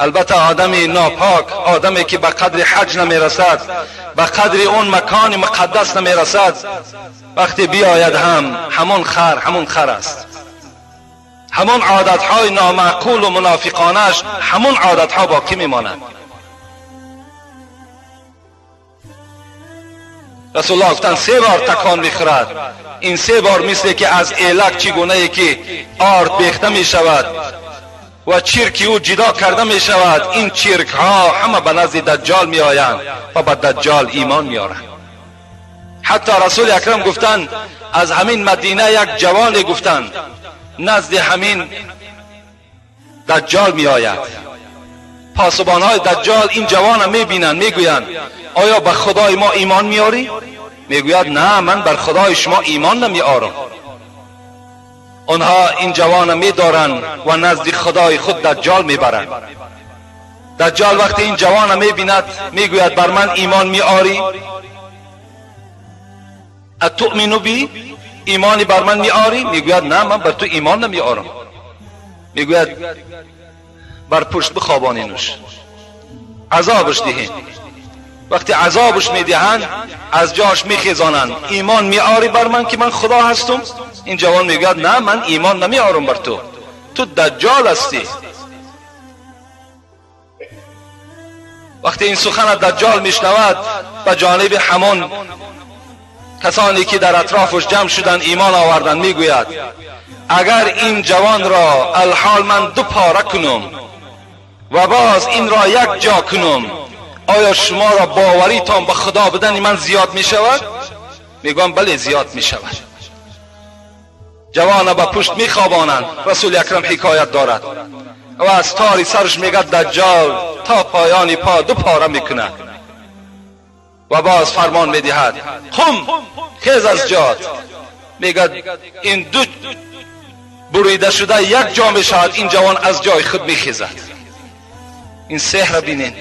البته آدم ناپاک، آدمی که به قدر حج نمیرسد، به قدر اون مکان مقدس نمیرسد، وقتی بیاید هم همون خر همون خر است. همون عادتهای نامعقول و منافقانش همون عادتها باقی میماند. رسول الله گفتند 3 بار تکان میخورد. این 3 بار مثل که از ایلک چگونه ای که آرد بیخته میشود و چرک او جدا کرده می شود، این چرک ها همه به نزد دجال می آیند و به دجال ایمان می آرند. حتی رسول اکرم گفتند از همین مدینه یک جوان گفتند نزد همین دجال می آید. پاسبان های دجال این جوان می بینند، می گویند آیا به خدای ما ایمان می آری؟ می گوید نه، من بر خدای شما ایمان نمی آرم. آنها این جوان می دارند و نزد خدای خود دجال می برند. دجال وقتی این جوان می بیند می گوید بر من ایمان می آری؟ اتؤمن بی؟ ایمانی بر من می آری؟ می گوید نه، من بر تو ایمان نمی آرم. می گوید بر پشت بخوابانینش، عذابش دهین. وقتی عذابش میدهند از جاش میخیزانند. ایمان میآری بر من که من خدا هستم؟ این جوان میگوید نه، من ایمان نمیآرم بر تو، تو دجال هستی. وقتی این سخن دجال میشنود به جانب همان کسانی که در اطرافش جمع شدن ایمان آوردن میگوید اگر این جوان را الحال من 2 پاره کنم و باز این را یک جا کنم، آیا شما را باوریتان به خدا بدن من زیاد می شود؟ میگم بله زیاد می شود. جوان به پشت می خوابانند. رسول اکرم حکایت دارد و از تاری سرش میگه دجال تا پایان پا 2 پاره میکند و باز فرمان میدهد قم، خیز از جات. میگه این 2 بریده شده یک جا می شود. این جوان از جای خود میخیزد. این سحر بینین.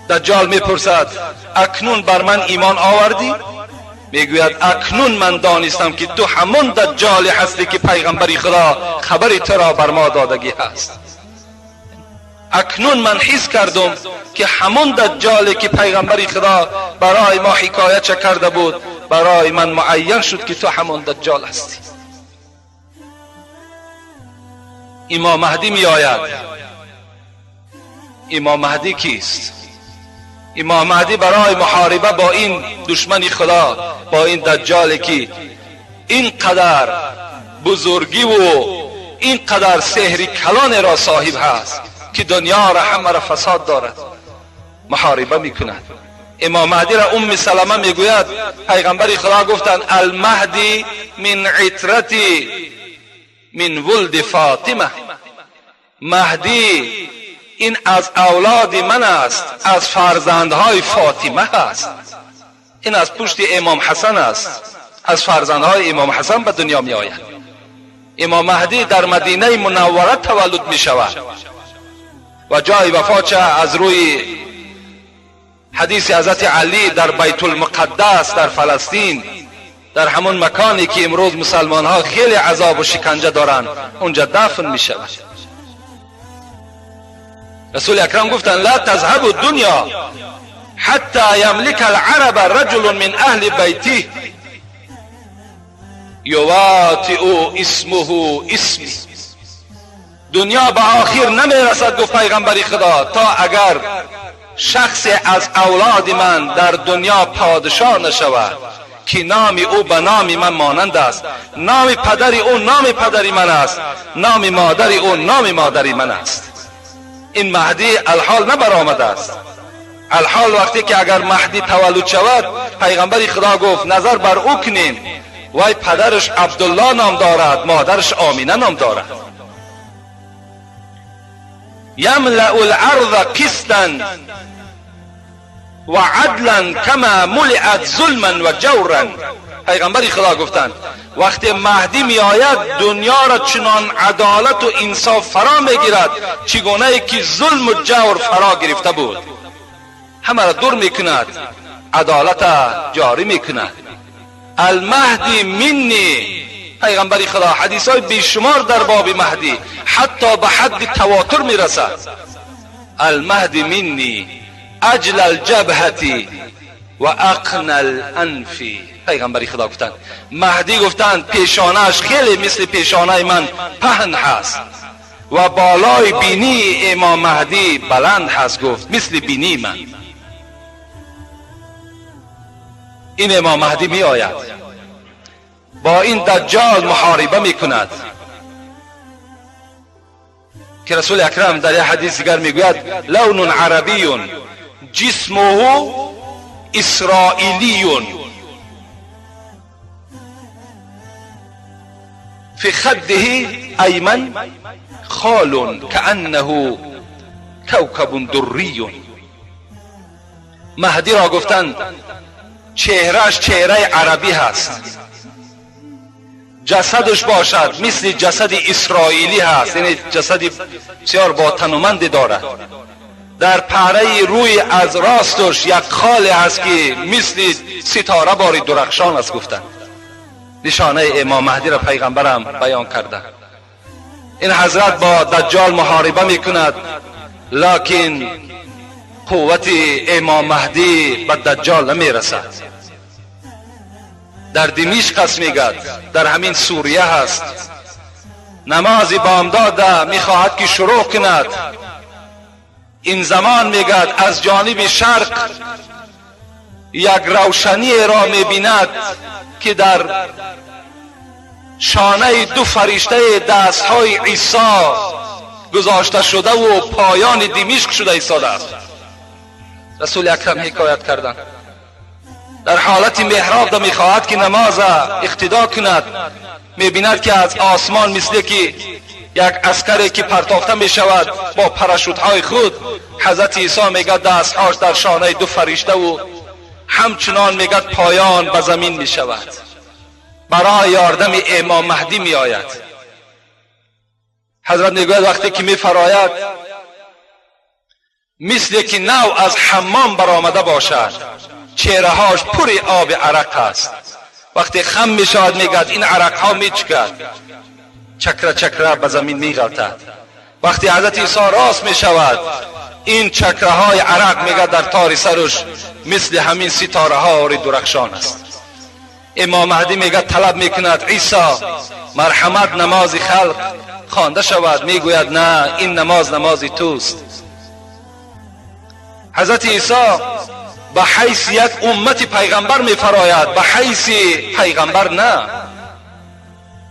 دجال میپرسد اکنون بر من ایمان آوردی؟ میگوید اکنون من دانستم که تو همون دجالی هستی که پیغمبری خدا خبری تو را بر ما دادگی هست. اکنون من حس کردم که همون دجالی که پیغمبری خدا برای ما حکایت چه کرده بود، برای من معین شد که تو همون دجال هستی. امام مهدی می آید. امام مهدی کیست؟ امام مهدی برای محاربه با این دشمن خدا، با این دجالی که اینقدر بزرگی و اینقدر سحر کلان را صاحب هست که دنیا را همه را فساد دارد، محاربه میکند. امام مهدی را ام سلمه میگوید پیغمبر خدا گفتند المهدی من عترتی من ولد فاطمه، مهدی این از اولاد من است، از فرزندهای فاطمه است، این از پشت امام حسن است، از فرزندهای امام حسن به دنیا می آید. امام مهدی در مدینه منوره تولد می شود و جای وفاتش از روی حدیث حضرت علی در بیت المقدس در فلسطین، در همون مکانی که امروز مسلمان ها خیلی عذاب و شکنجه دارند، اونجا دفن می شود. رسول اکرم گفتند لا تذهب الدنیا حتی یملک العرب رجل من اهل بیته یواطئ اسمه اسمی. دنیا به آخر نمیرسد، گفت پیغمبر خدا، تا اگر شخص از اولاد من در دنیا پادشاه نشود که نام او به نام من مانند است، نام پدر او نام پدر من است، نام مادر او نام مادر من است. این مهدی الحال نبرآمده است. الحال وقتی که اگر مهدی تولد شود، پیغمبر خدا گفت نظر بر او کنیم، وای پدرش عبدالله نام دارد، مادرش آمینه نام دارد. یملأ الارض قسطا و عدلا کما ملئت ظلما و جورا. پیغمبر خدا گفتند وقتی مهدی می آید دنیا را چنان عدالت و انصاف فرا می گیرد چگونه که ظلم و جور فرا گرفته بود. همه را دور می کند، عدالت جاری می کند. المهدی منی، پیغمبر خدا حدیث های بیشمار در باب مهدی حتی به حد تواتر می رسد. المهدی منی اجل الجبهتی و اقن الانف. پیغمبر خدا گفتند مهدی گفتند پیشانه‌اش خیلی مثل پیشانه من پهن هست و بالای بینی امام مهدی بلند هست، گفت مثل بینی من. این امام مهدی می آید با این دجال محاربه می کند که رسول اکرم در یک حدیث دیگر می گوید لون عربی جسمه اسرائیلی فی خده ایمن خال کأنه کوکب دری. مهدی را گفتند چهرهش چهره عربی هست، جسدش باشد مثل جسد اسرائیلی هست، یعنی جسد بسیار با تنومند دارد. در پره روی از راستش یک خال هست که مثل ستاره باری درخشان است. گفتند نشانه امام مهدی را پیغمبرم بیان کرده. این حضرت با دجال محاربه میکند، لکن قوت امام مهدی به دجال نمیرسد. در دمشق است میگد، در همین سوریه هست. نماز بامداد میخواهد که شروع کند. این زمان میگد از جانب شرق یک روشنی را میبیند که در شانه دو فرشته دستهای عیسی گذاشته شده و پایان دمشق شده ایستاده است. رسول اکرم حکایت کردند در حالت محراب میخواهد که نماز اقتدا کند، میبیند که از آسمان مثل که یک عسکری که پرتافته میشود با پراشوتهای خود، حضرت عیسی میگه دستهاش در شانه دو فرشته و همچنان میگه پایان به زمین میشود. برای یاردم امام مهدی میآید. حضرت میگوید وقتی که میفراید مثل که نو از حمام برآمده باشد، چهرههاش پر آب عرق است. وقتی خم میشود میگد این عرق ها میچکد، چکره چکره به زمین میغلطد. وقتی حضرت عیسی راست میشود این چکره های عرق میگد در تار سرش مثل همین ستاره ها درخشان است. امام مهدی میگد طلب میکند عیسی مرحمت نماز خلق خوانده شود. میگوید نه، این نماز نماز توست. حضرت عیسی به حیث یک امت پیغمبر میفراید، به حیث پیغمبر نه،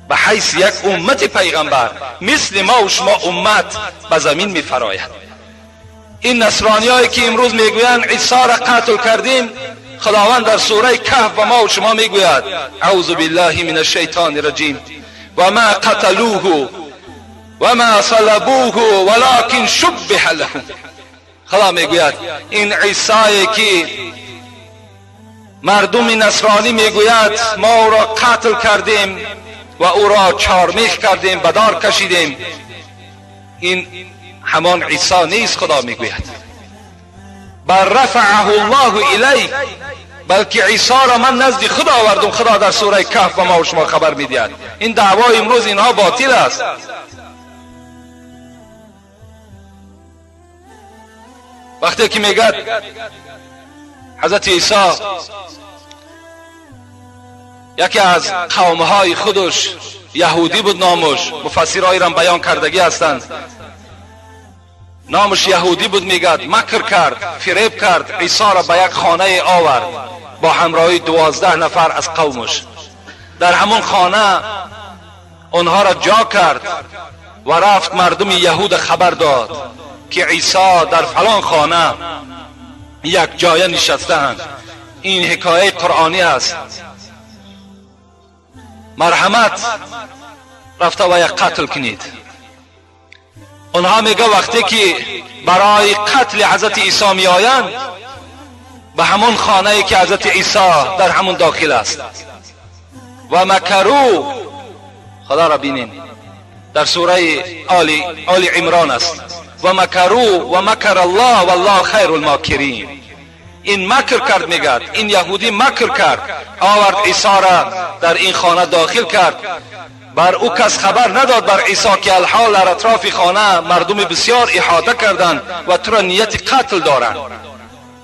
به حیث یک امت پیغمبر مثل ما و شما امت به زمین میفراید. این نصرانی هایی که امروز میگویند عیسی را قتل کردیم، خداوند در سوره کهف به ما و شما میگوید اعوذ بالله من الشیطان الرجیم و ما قتلوه و ما صلبوه ولکن شبه لهم. خدا میگوید این عیسی که مردم نصرانی میگوید ما او را قتل کردیم و او را چارمیخ کردیم، به دار کشیدیم، این همان عیسی نیست. خدا میگوید بل رفعه الله الیه، بلکه عیسی را من نزد خدا آوردم. خدا در سوره کهف به ما و شما خبر میدهد. این دعوای امروز اینها باطل است. وقتی که میگد حضرت عیسی یکی از قومهای خودش یهودی بود، نامش مفسرهای را بیان کردگی هستند، نامش یهودی بود، میگد مکر کرد، فریب کرد، عیسی را به یک خانه آورد با همراهی 12 نفر از قومش. در همون خانه آنها را جا کرد و رفت مردم یهود خبر داد که عیسی در فلان خانه یک جایه نشسته اند. این حکایه قرآنی است. مرحمت رفته و یک قتل کنید. آنها میگه وقتی که برای قتل حضرت عیسی می آیند به همون خانه که حضرت عیسی در همون داخل است و مکرو، خدا را بینین در سوره آل عمران است، و مکرو و مکر الله والله خیر الماکرین. این مکر کرد، میگد این یهودی مکر کرد، آورد عیسی را در این خانه داخل کرد، بر او کس خبر نداد بر عیسی که الحال در اطراف خانه مردم بسیار احاطه کردند و تو را نیت قتل دارند،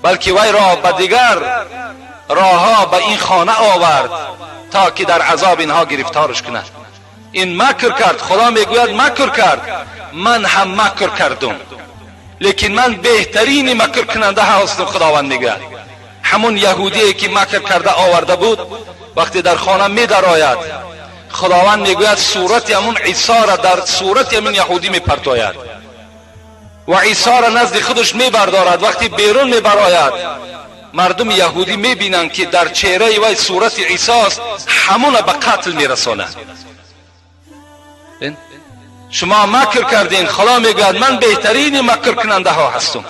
بلکه وی را به دیگر راهها به این خانه آورد تا که در عذاب اینها گرفتارش کند. این مکر کرد. خدا میگوید مکر کرد، من هم مکر کردم، لیکن من بهترین مکر کننده هستم. خداوند میگوید همون یهودی که مکر کرده آورده بود وقتی در خانه میدرآید، خداوند میگوید صورت همون عیسی را در صورت همین یهودی میپرتاید و عیسی را نزد خودش میبردارد. وقتی بیرون میبراید مردم یهودی میبینند که در چهره وی صورت عیسی است، همون به قتل میرساند. شما مکر کردین، خدا میگوید من بهترین مکر کننده ها هستم.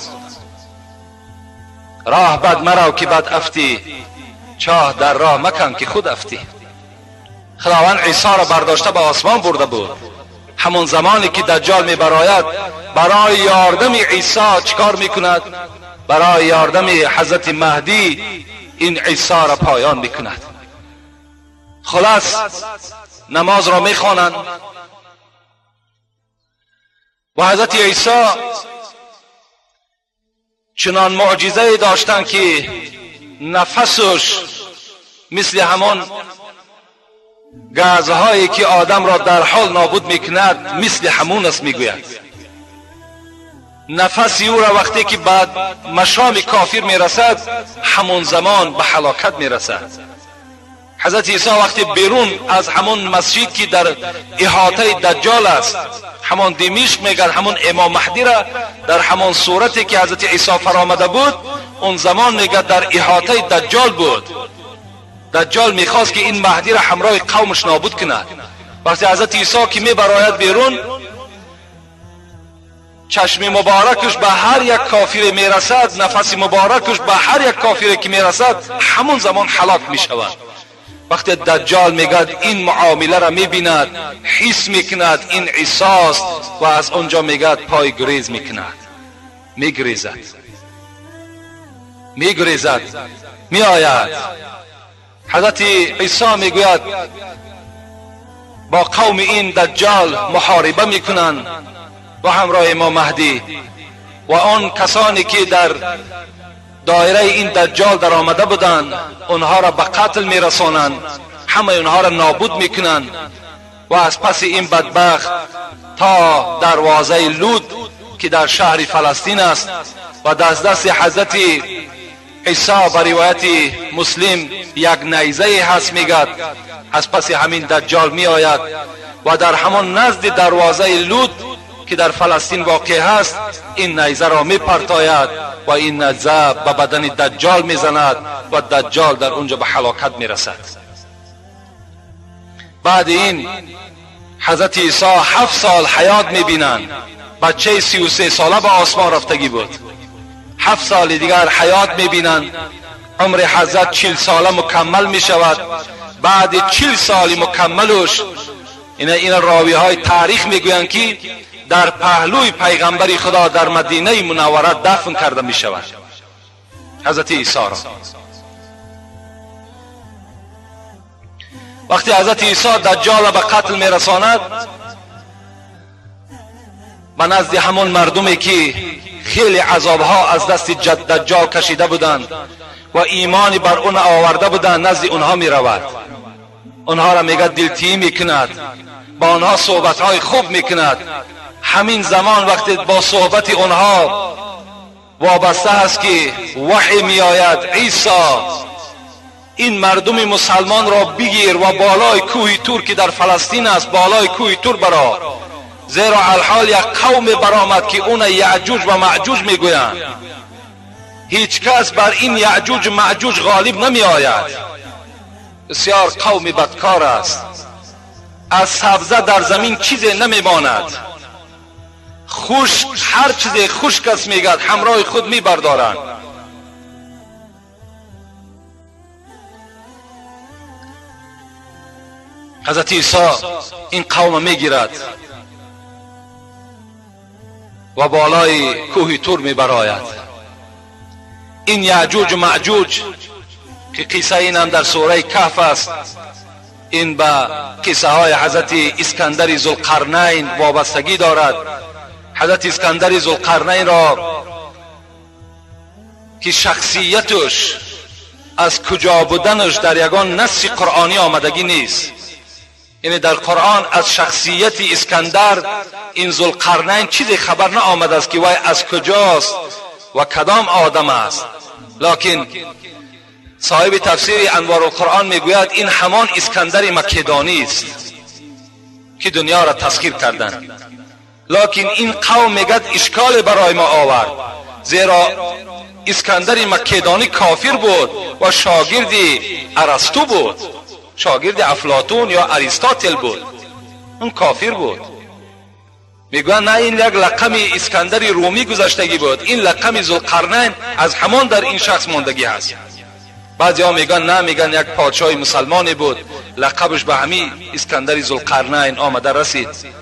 راه بد مرو که بد افتی، چاه در راه مکن که خود افتی. خداوند عیسی را برداشته به آسمان برده بود. همون زمانی که دجال میبراید برای یاردم عیسی چیکار میکند؟ برای یاردم حضرت مهدی این عیسی را پایان میکند. خلاص نماز را میخوانند و حضرت عیسی چنان معجزه داشتند که نفسش مثل همان گازهایی که آدم را در حال نابود میکند مثل همون است. میگوید نفس او را وقتی که بعد مشام کافر میرسد همون زمان به هلاکت میرسد. حضرت عیسی وقتی بیرون از همون مسجد که در احاطه دجال است، همان دمشق میگن، همون امام مهدی را در همان صورتی که حضرت عیسی فرامده بود اون زمان میگه در احاطه دجال بود. دجال میخواست که این مهدی را همراه قومش نابود کند. وقتی حضرت عیسی که میبراید بیرون، چشم مبارکش به هر یک کافر میرسد، نفس مبارکش به هر یک کافر که میرسد همون زمان هلاک میشود. وقتی دجال میگد این معامله را میبیند، حس میکند این عیسی است و از آنجا میگد پای گریز میکند، میگریزد، میگریزد، میآید. حضرت عیسی میگوید با قوم این دجال محاربه میکنند و همراه امام مهدی و آن کسانی که در دایره این دجال در آمده بودند آنها را به قتل میرسانند، همه آنها را نابود میکنند و از پس این بدبخت تا دروازه لود که در شهر فلسطین است و دست حضرت عیسی به روایت مسلم یک نیزه هست، میگد از پس همین دجال میآید و در همان نزد دروازه لود که در فلسطین واقع هست این نیزه را میپرتاید و این نیزه به بدن دجال میزند و دجال در اونجا به هلاکت میرسد. بعد این حضرت عیسی 7 سال حیات میبینند. بچه 33 ساله به آسمان رفتگی بود. 7 سال دیگر حیات میبینند. عمر حضرت 40 ساله مکمل میشود. بعد 40 سال مکملش این راوی های تاریخ میگویند که در پهلوی پیغمبر خدا در مدینه منوره دفن کرده میشود حضرت عیسی را. وقتی حضرت عیسی دجال به قتل میرساند، به نزد همون مردمی که خیلی عذابها از دست دجال کشیده بودند و ایمان بر اون آورده بودند، نزد اونها میرود. اونها را میگه دلتیمی میکند، با آنها صحبتهای خوب میکند. همین زمان وقتی با صحبت اونها وابسته است که وحی میآید، عیسی این مردم مسلمان را بگیر و بالای کوه تور که در فلسطین است، بالای کوه تور برا، زیرا الحال یک قوم برآمد که اون یعجوج و معجوج میگویند. هیچ کس بر این یعجوج و معجوج غالب نمی آید. بسیار قوم بدکار است. از سبزه در زمین چیزی نمیماند. خشک، هر چیزی خشک است میگد همراه خود میبردارند. حضرت عیسی این قوم میگیرد و بالای کوه تور میبراید. این یعجوج و معجوج که قصه این هم در سوره کهف است، این به قصه های حضرت اسکندر ذوالقرنین وابستگی دارد. حضرت اسکندر ذوالقرنین را که شخصیتش از کجا بودنش در یگان نص قرآنی آمدگی نیست، یعنی در قرآن از شخصیت اسکندر این ذوالقرنین چیزی خبر نه آمده است که وی از کجاست و کدام آدم است. لکن صاحب تفسیر انوار القرآن میگوید این همان اسکندر مکدانی است که دنیا را تسخیر کردند. لکن این قوم میگد اشکال برای ما آورد، زیرا اسکندر مکدانی کافر بود و شاگرد ارسطو بود، شاگرد افلاطون یا اریستاتل بود، اون کافر بود. میگوین نه، این یک لقم اسکندر رومی گذشتگی بود، این لقم ذوالقرنین از همان در این شخص ماندگی هست. بعضی ها میگن نه، میگن یک پادشاه مسلمانی بود، لقبش به همین اسکندر ذوالقرنین آمده رسید.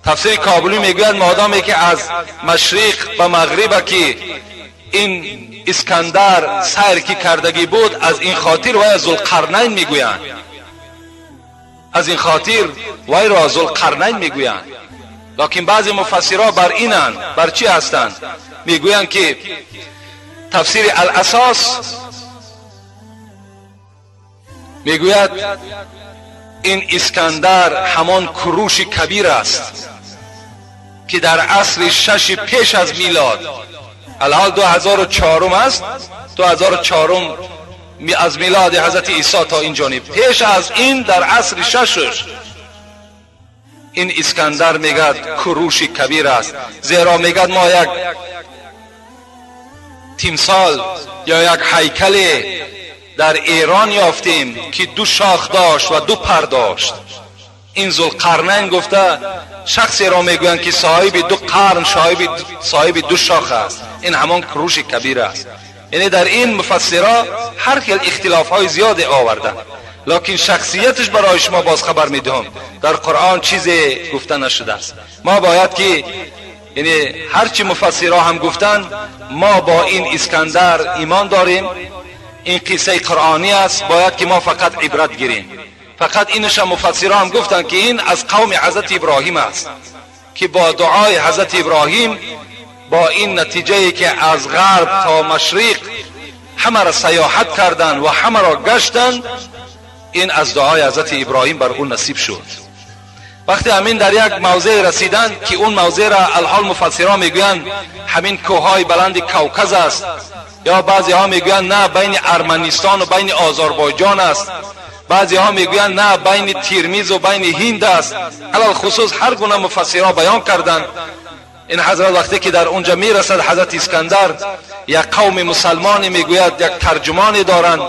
تفسیر کابلی میگوید مادامی که از مشرق به مغرب که این اسکندر سیر کی کردگی بود، از این خاطر وی ذوالقرنین میگویند، از این خاطر وی را ذوالقرنین میگویند. لکن بعضی مفسرها بر اینند، بر چی هستند؟ میگویند که تفسیر الاساس میگوید این اسکندر همان کروش کبیر است که در عصر 6 پیش از میلاد، الحال 2004 است، 2004 از میلاد حضرت عیسی تا این جانب، پیش از این در عصر 6 این اسکندر میگد کروش کبیر است، زیرا میگد ما یک تیمسال یا یک هیکل در ایران یافتیم که 2 شاخ داشت و 2 پر داشت. این ذوالقرنین گفته شخصی را میگویند که صاحب 2 قرن، صاحب 2 شاخ است، این همان کروش کبیر است. یعنی در این مفسرها هر خیل اختلاف های زیاد آوردن، لکن شخصیتش برای شما باز خبر میدهم در قرآن چیزی گفته نشده است. ما باید که یعنی هرچی مفسرها هم گفتن، ما با این اسکندر ایمان داریم، این قصه قرآنی است، باید که ما فقط عبرت گیریم. فقط اینش هم مفسرها هم گفتن که این از قوم حضرت ابراهیم است که با دعای حضرت ابراهیم با این نتیجه که از غرب تا مشرق همه را سیاحت کردند و همه را گشتند، این از دعای حضرت ابراهیم بر اون نصیب شد. وقتی همین در یک موضع رسیدند که اون موضع را الحال مفسرها میگویند همین کوههای بلند کوکز است، یا بعضی ها میگویند نه بین ارمنستان و بین آذربایجان است، بعضی ها میگویند نه بین تیرمیز و بین هند است. علال خصوص هر گونه مفسرها بیان کردند. این حضرت وقتی که در اونجا میرسد حضرت اسکندر، یک قوم مسلمانی میگوید یک ترجمانی دارند،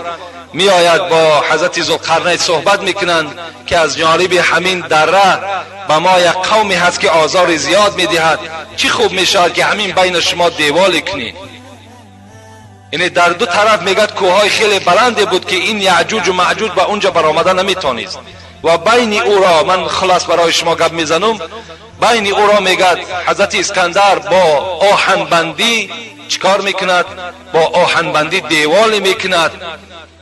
میآید با حضرت ذوالقرنین صحبت میکنند که از جانب همین دره به ما یک قومی هست که آزار زیاد میدهد، چی خوب میشود که همین بین شما دیوال کنید. یعنی در دو طرف میگد کوههای خیلی بلند بود که این یعجوج و معجوج به اونجا برآمده نمیتونست و بین او را، من خلاص برای شما گپ میزنم، بین او را میگد حضرت اسکندر با آهنبندی چیکار میکند؟ با آهنبندی دیوال میکند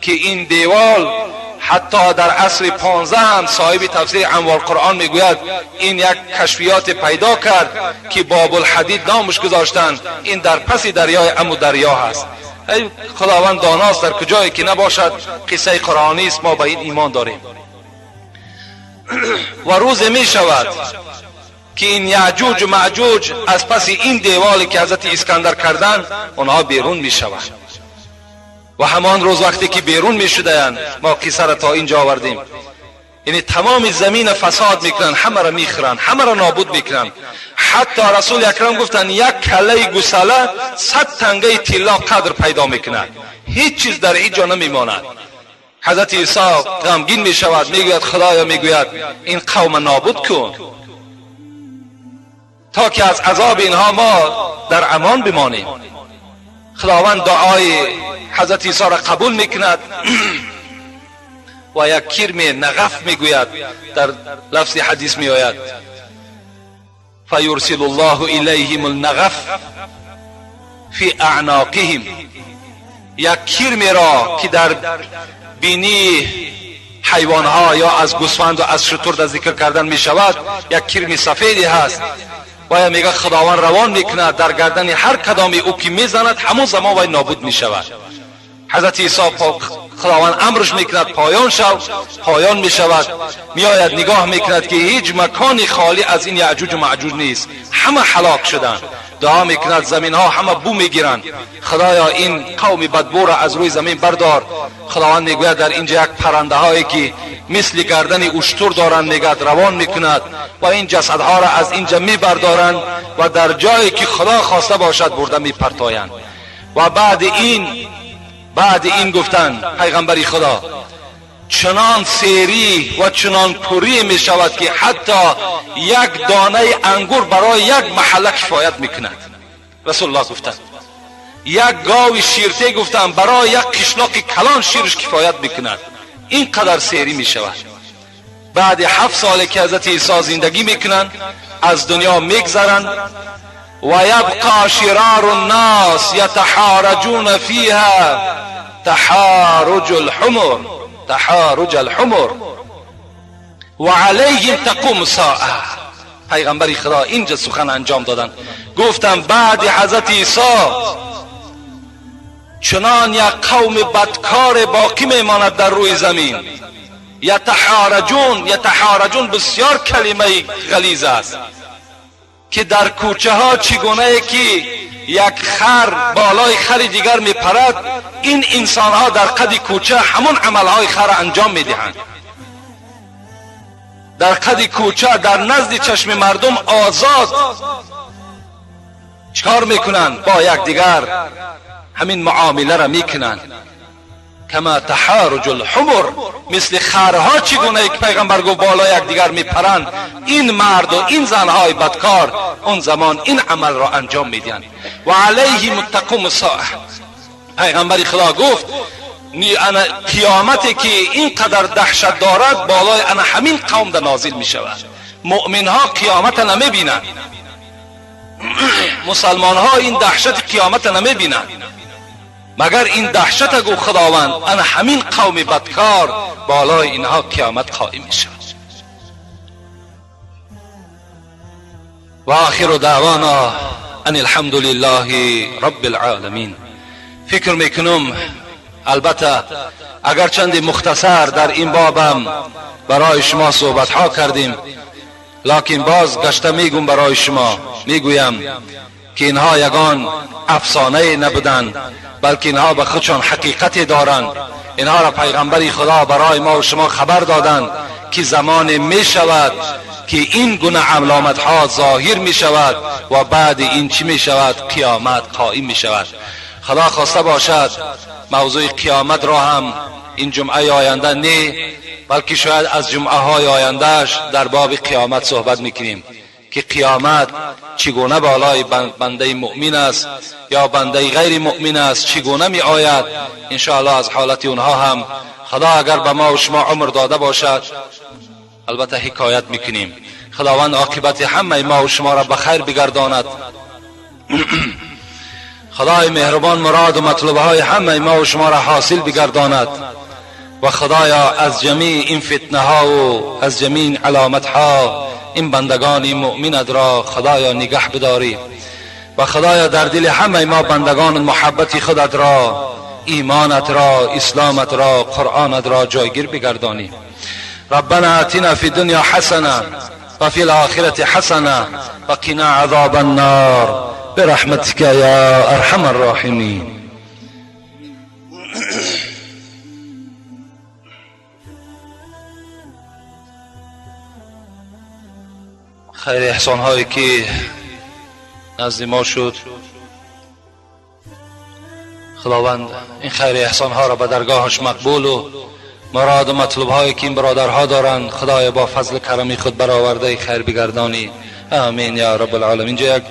که این دیوال حتی در عصر 15 هم صاحب تفسیر انوار قرآن میگوید این یک کشفیات پیدا کرد که باب الحدید نامش گذاشتند، این در پس دریای امو دریا هست. ای خداوند داناست در کجایی که نباشد، قصه قرآنی است، ما به این ایمان داریم. و روز می شود که این یعجوج و معجوج از پس این دیوالی که حضرت اسکندر کردن آنها بیرون می شوند و همان روز وقتی که بیرون می شدند، ما قصه را تا اینجا آوردیم، یعنی تمام زمین فساد میکنن، همه را میخورن، همه را نابود میکنن. حتی رسول اکرم گفتن یک کله گوساله 100 تنگه طلا قدر پیدا میکند، هیچ چیز در اینجا نمیماند. حضرت عیسی غمگین میشود، میگوید خدایا، میگوید این قوم نابود کن تا که از عذاب اینها ما در امان بمانیم. خداوند دعای حضرت عیسی را قبول میکند و یک کرم نغف میگوید، در لفظ حدیث میآید فیرسل الله الیهم النغف فی اعناقهم، یک کرم را که در بینی حیوانها یا از گوسفند و از شتر در ذکر کردن میشود، یک کرم سفیدی هست و میگه خداوند روان میکند در گردن هر کدامی او که میزند همون زمان وی نابود میشود. حضرت عیسی خداوند امرش میکند پایان شو، پایان میشود. میآید نگاه میکند که هیچ مکانی خالی از این یعجوج و معجوج نیست، همه هلاک شدند. دعا میکند زمین ها همه بو میگیرند، خدایا این قوم بدبو را از روی زمین بردار. خداوند میگوید در اینجا یک پرنده هایی که مثل گردن اشتر دارند میگد روان میکند و این جسدها را از اینجا میبردارند و در جایی که خدا خواسته باشد برده میپرتایند. و بعد این گفتن پیغمبری خدا چنان سیری و چنان پری می شود که حتی یک دانه انگور برای یک محله کفایت میکند. رسول الله گفتن یک گاو شیرته گفتن برای یک قشلاق کلان شیرش کفایت میکند. این قدر سیری می شود. بعد 7 سال که حضرت عیسی زندگی میکنند از دنیا میگذرند و یبقى شرار الناس یتحارجون فیها تحارج الحمر، تحارج الحمر و علیهم تقوم الساعه. پیغمبر خدا اینجا سخن انجام دادن، گفتم بعد حضرت عیسی چنان یک قوم بدکار باقی میماند در روی زمین. یتحارجون، یتحارجون بسیار کلمه غلیظ است که در کوچه ها چگونه که یک خر بالای خر دیگر میپرد، این انسان ها در قد کوچه همون عملهای خر انجام میدهند. در قد کوچه در نزد چشم مردم آزاد چکار میکنند؟ با یکدیگر همین معامله را میکنند. کما تحارج الحمر، مثل خرها چگونه یک پیغمبر گفت بالا یکدیگر میپرند، این مرد و این زنهای بدکار اون زمان این عمل را انجام میدهند. و علیهم تقوم الساعه. پیغمبر خدا گفت قیامتی که اینقدر دهشت دارد بالای انا همین قوم در نازل میشود. مؤمن ها قیامت نمیبینند، مسلمان ها این دهشت قیامت نمیبینند، مگر این دهشت گو خداوند انا همین قوم بدکار بالای اینها قیامت قائم میشود. و آخر دعوانا ان الحمد لله رب العالمین. فکر میکنم البته اگر چند مختصر در این بابم برای شما صحبت ها کردیم، لکن باز گشته میگم برای شما، میگویم که اینها یگان افسانه نبودند، بلکه اینها به خودشان حقیقت دارند. اینها را پیغمبر خدا برای ما و شما خبر دادند که زمان می شود که این گونه علامت ها ظاهر می شود و بعد این چی می شود؟ قیامت قائم می شود. خدا خواسته باشد موضوع قیامت را هم این جمعه آینده نه، بلکه شاید از جمعه های آیندهش در باب قیامت صحبت میکنیم که قیامت چگونه بالای بنده مؤمن است یا بنده غیر مؤمن است، چگونه می آید. انشاءالله از حالت اونها هم خدا اگر به ما و شما عمر داده باشد البته حکایت میکنیم. خداوند عاقبت همه ما و شما را به خیر بگرداند. خدای مهربان مراد و مطلوبه های همه ما و شما را حاصل بگرداند و خدایا از جمیع این فتنه ها و از جمیع علامت ها این بندگان مؤمنت را خدایا نگه بداری و خدایا در دل همه ما بندگان محبت خودت را، ایمانت را، اسلامت را، قرآنت را جایگیر بگردانی. ربنا آتنا فی الدنیا حسنه و فی الآخرة حسنه و قنا عذاب النار برحمتك یا ارحم الراحمین. خیر احسان هایی که نزد ما شد، خداوند این خیر احسان ها را به درگاهش مقبول و مراد و مطلوب هایی که این برادرها دارند خدای با فضل کرمی خود برآورده خیر بگردانی. آمین یا رب العالمین. اینجا یک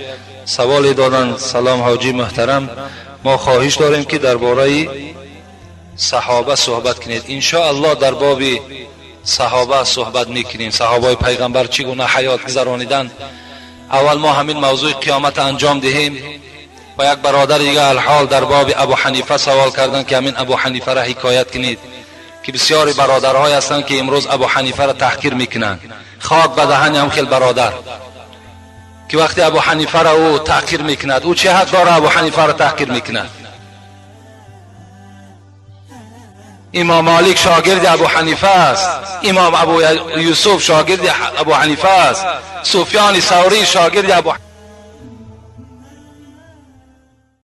سوالی دادن. سلام حاجی محترم، ما خواهش داریم که درباره صحابه صحبت کنید. ان شاء الله در باب صحابه صحبت میکنیم، صحابه پیغمبر چگونه حیات گذرانیدند. اول ما همین موضوع قیامت انجام دهیم و یک برادر دیگه الحال در باب ابو حنیفه سوال کردن که همین ابو حنیفه را حکایت کنید که بسیاری برادرهای هستند که امروز ابو حنیفه را تحقیر میکنند. خاک به دهن هم خیلی برادر که وقتی ابو حنیفه را او تحقیر میکند، او چه حق داره ابو حنیفه را تحقیر میکند؟ امام مالک شاگرد ابو حنیفه است، امام ابو یوسف شاگرد ابو حنیفه است، سفیان ثوری شاگرد ابو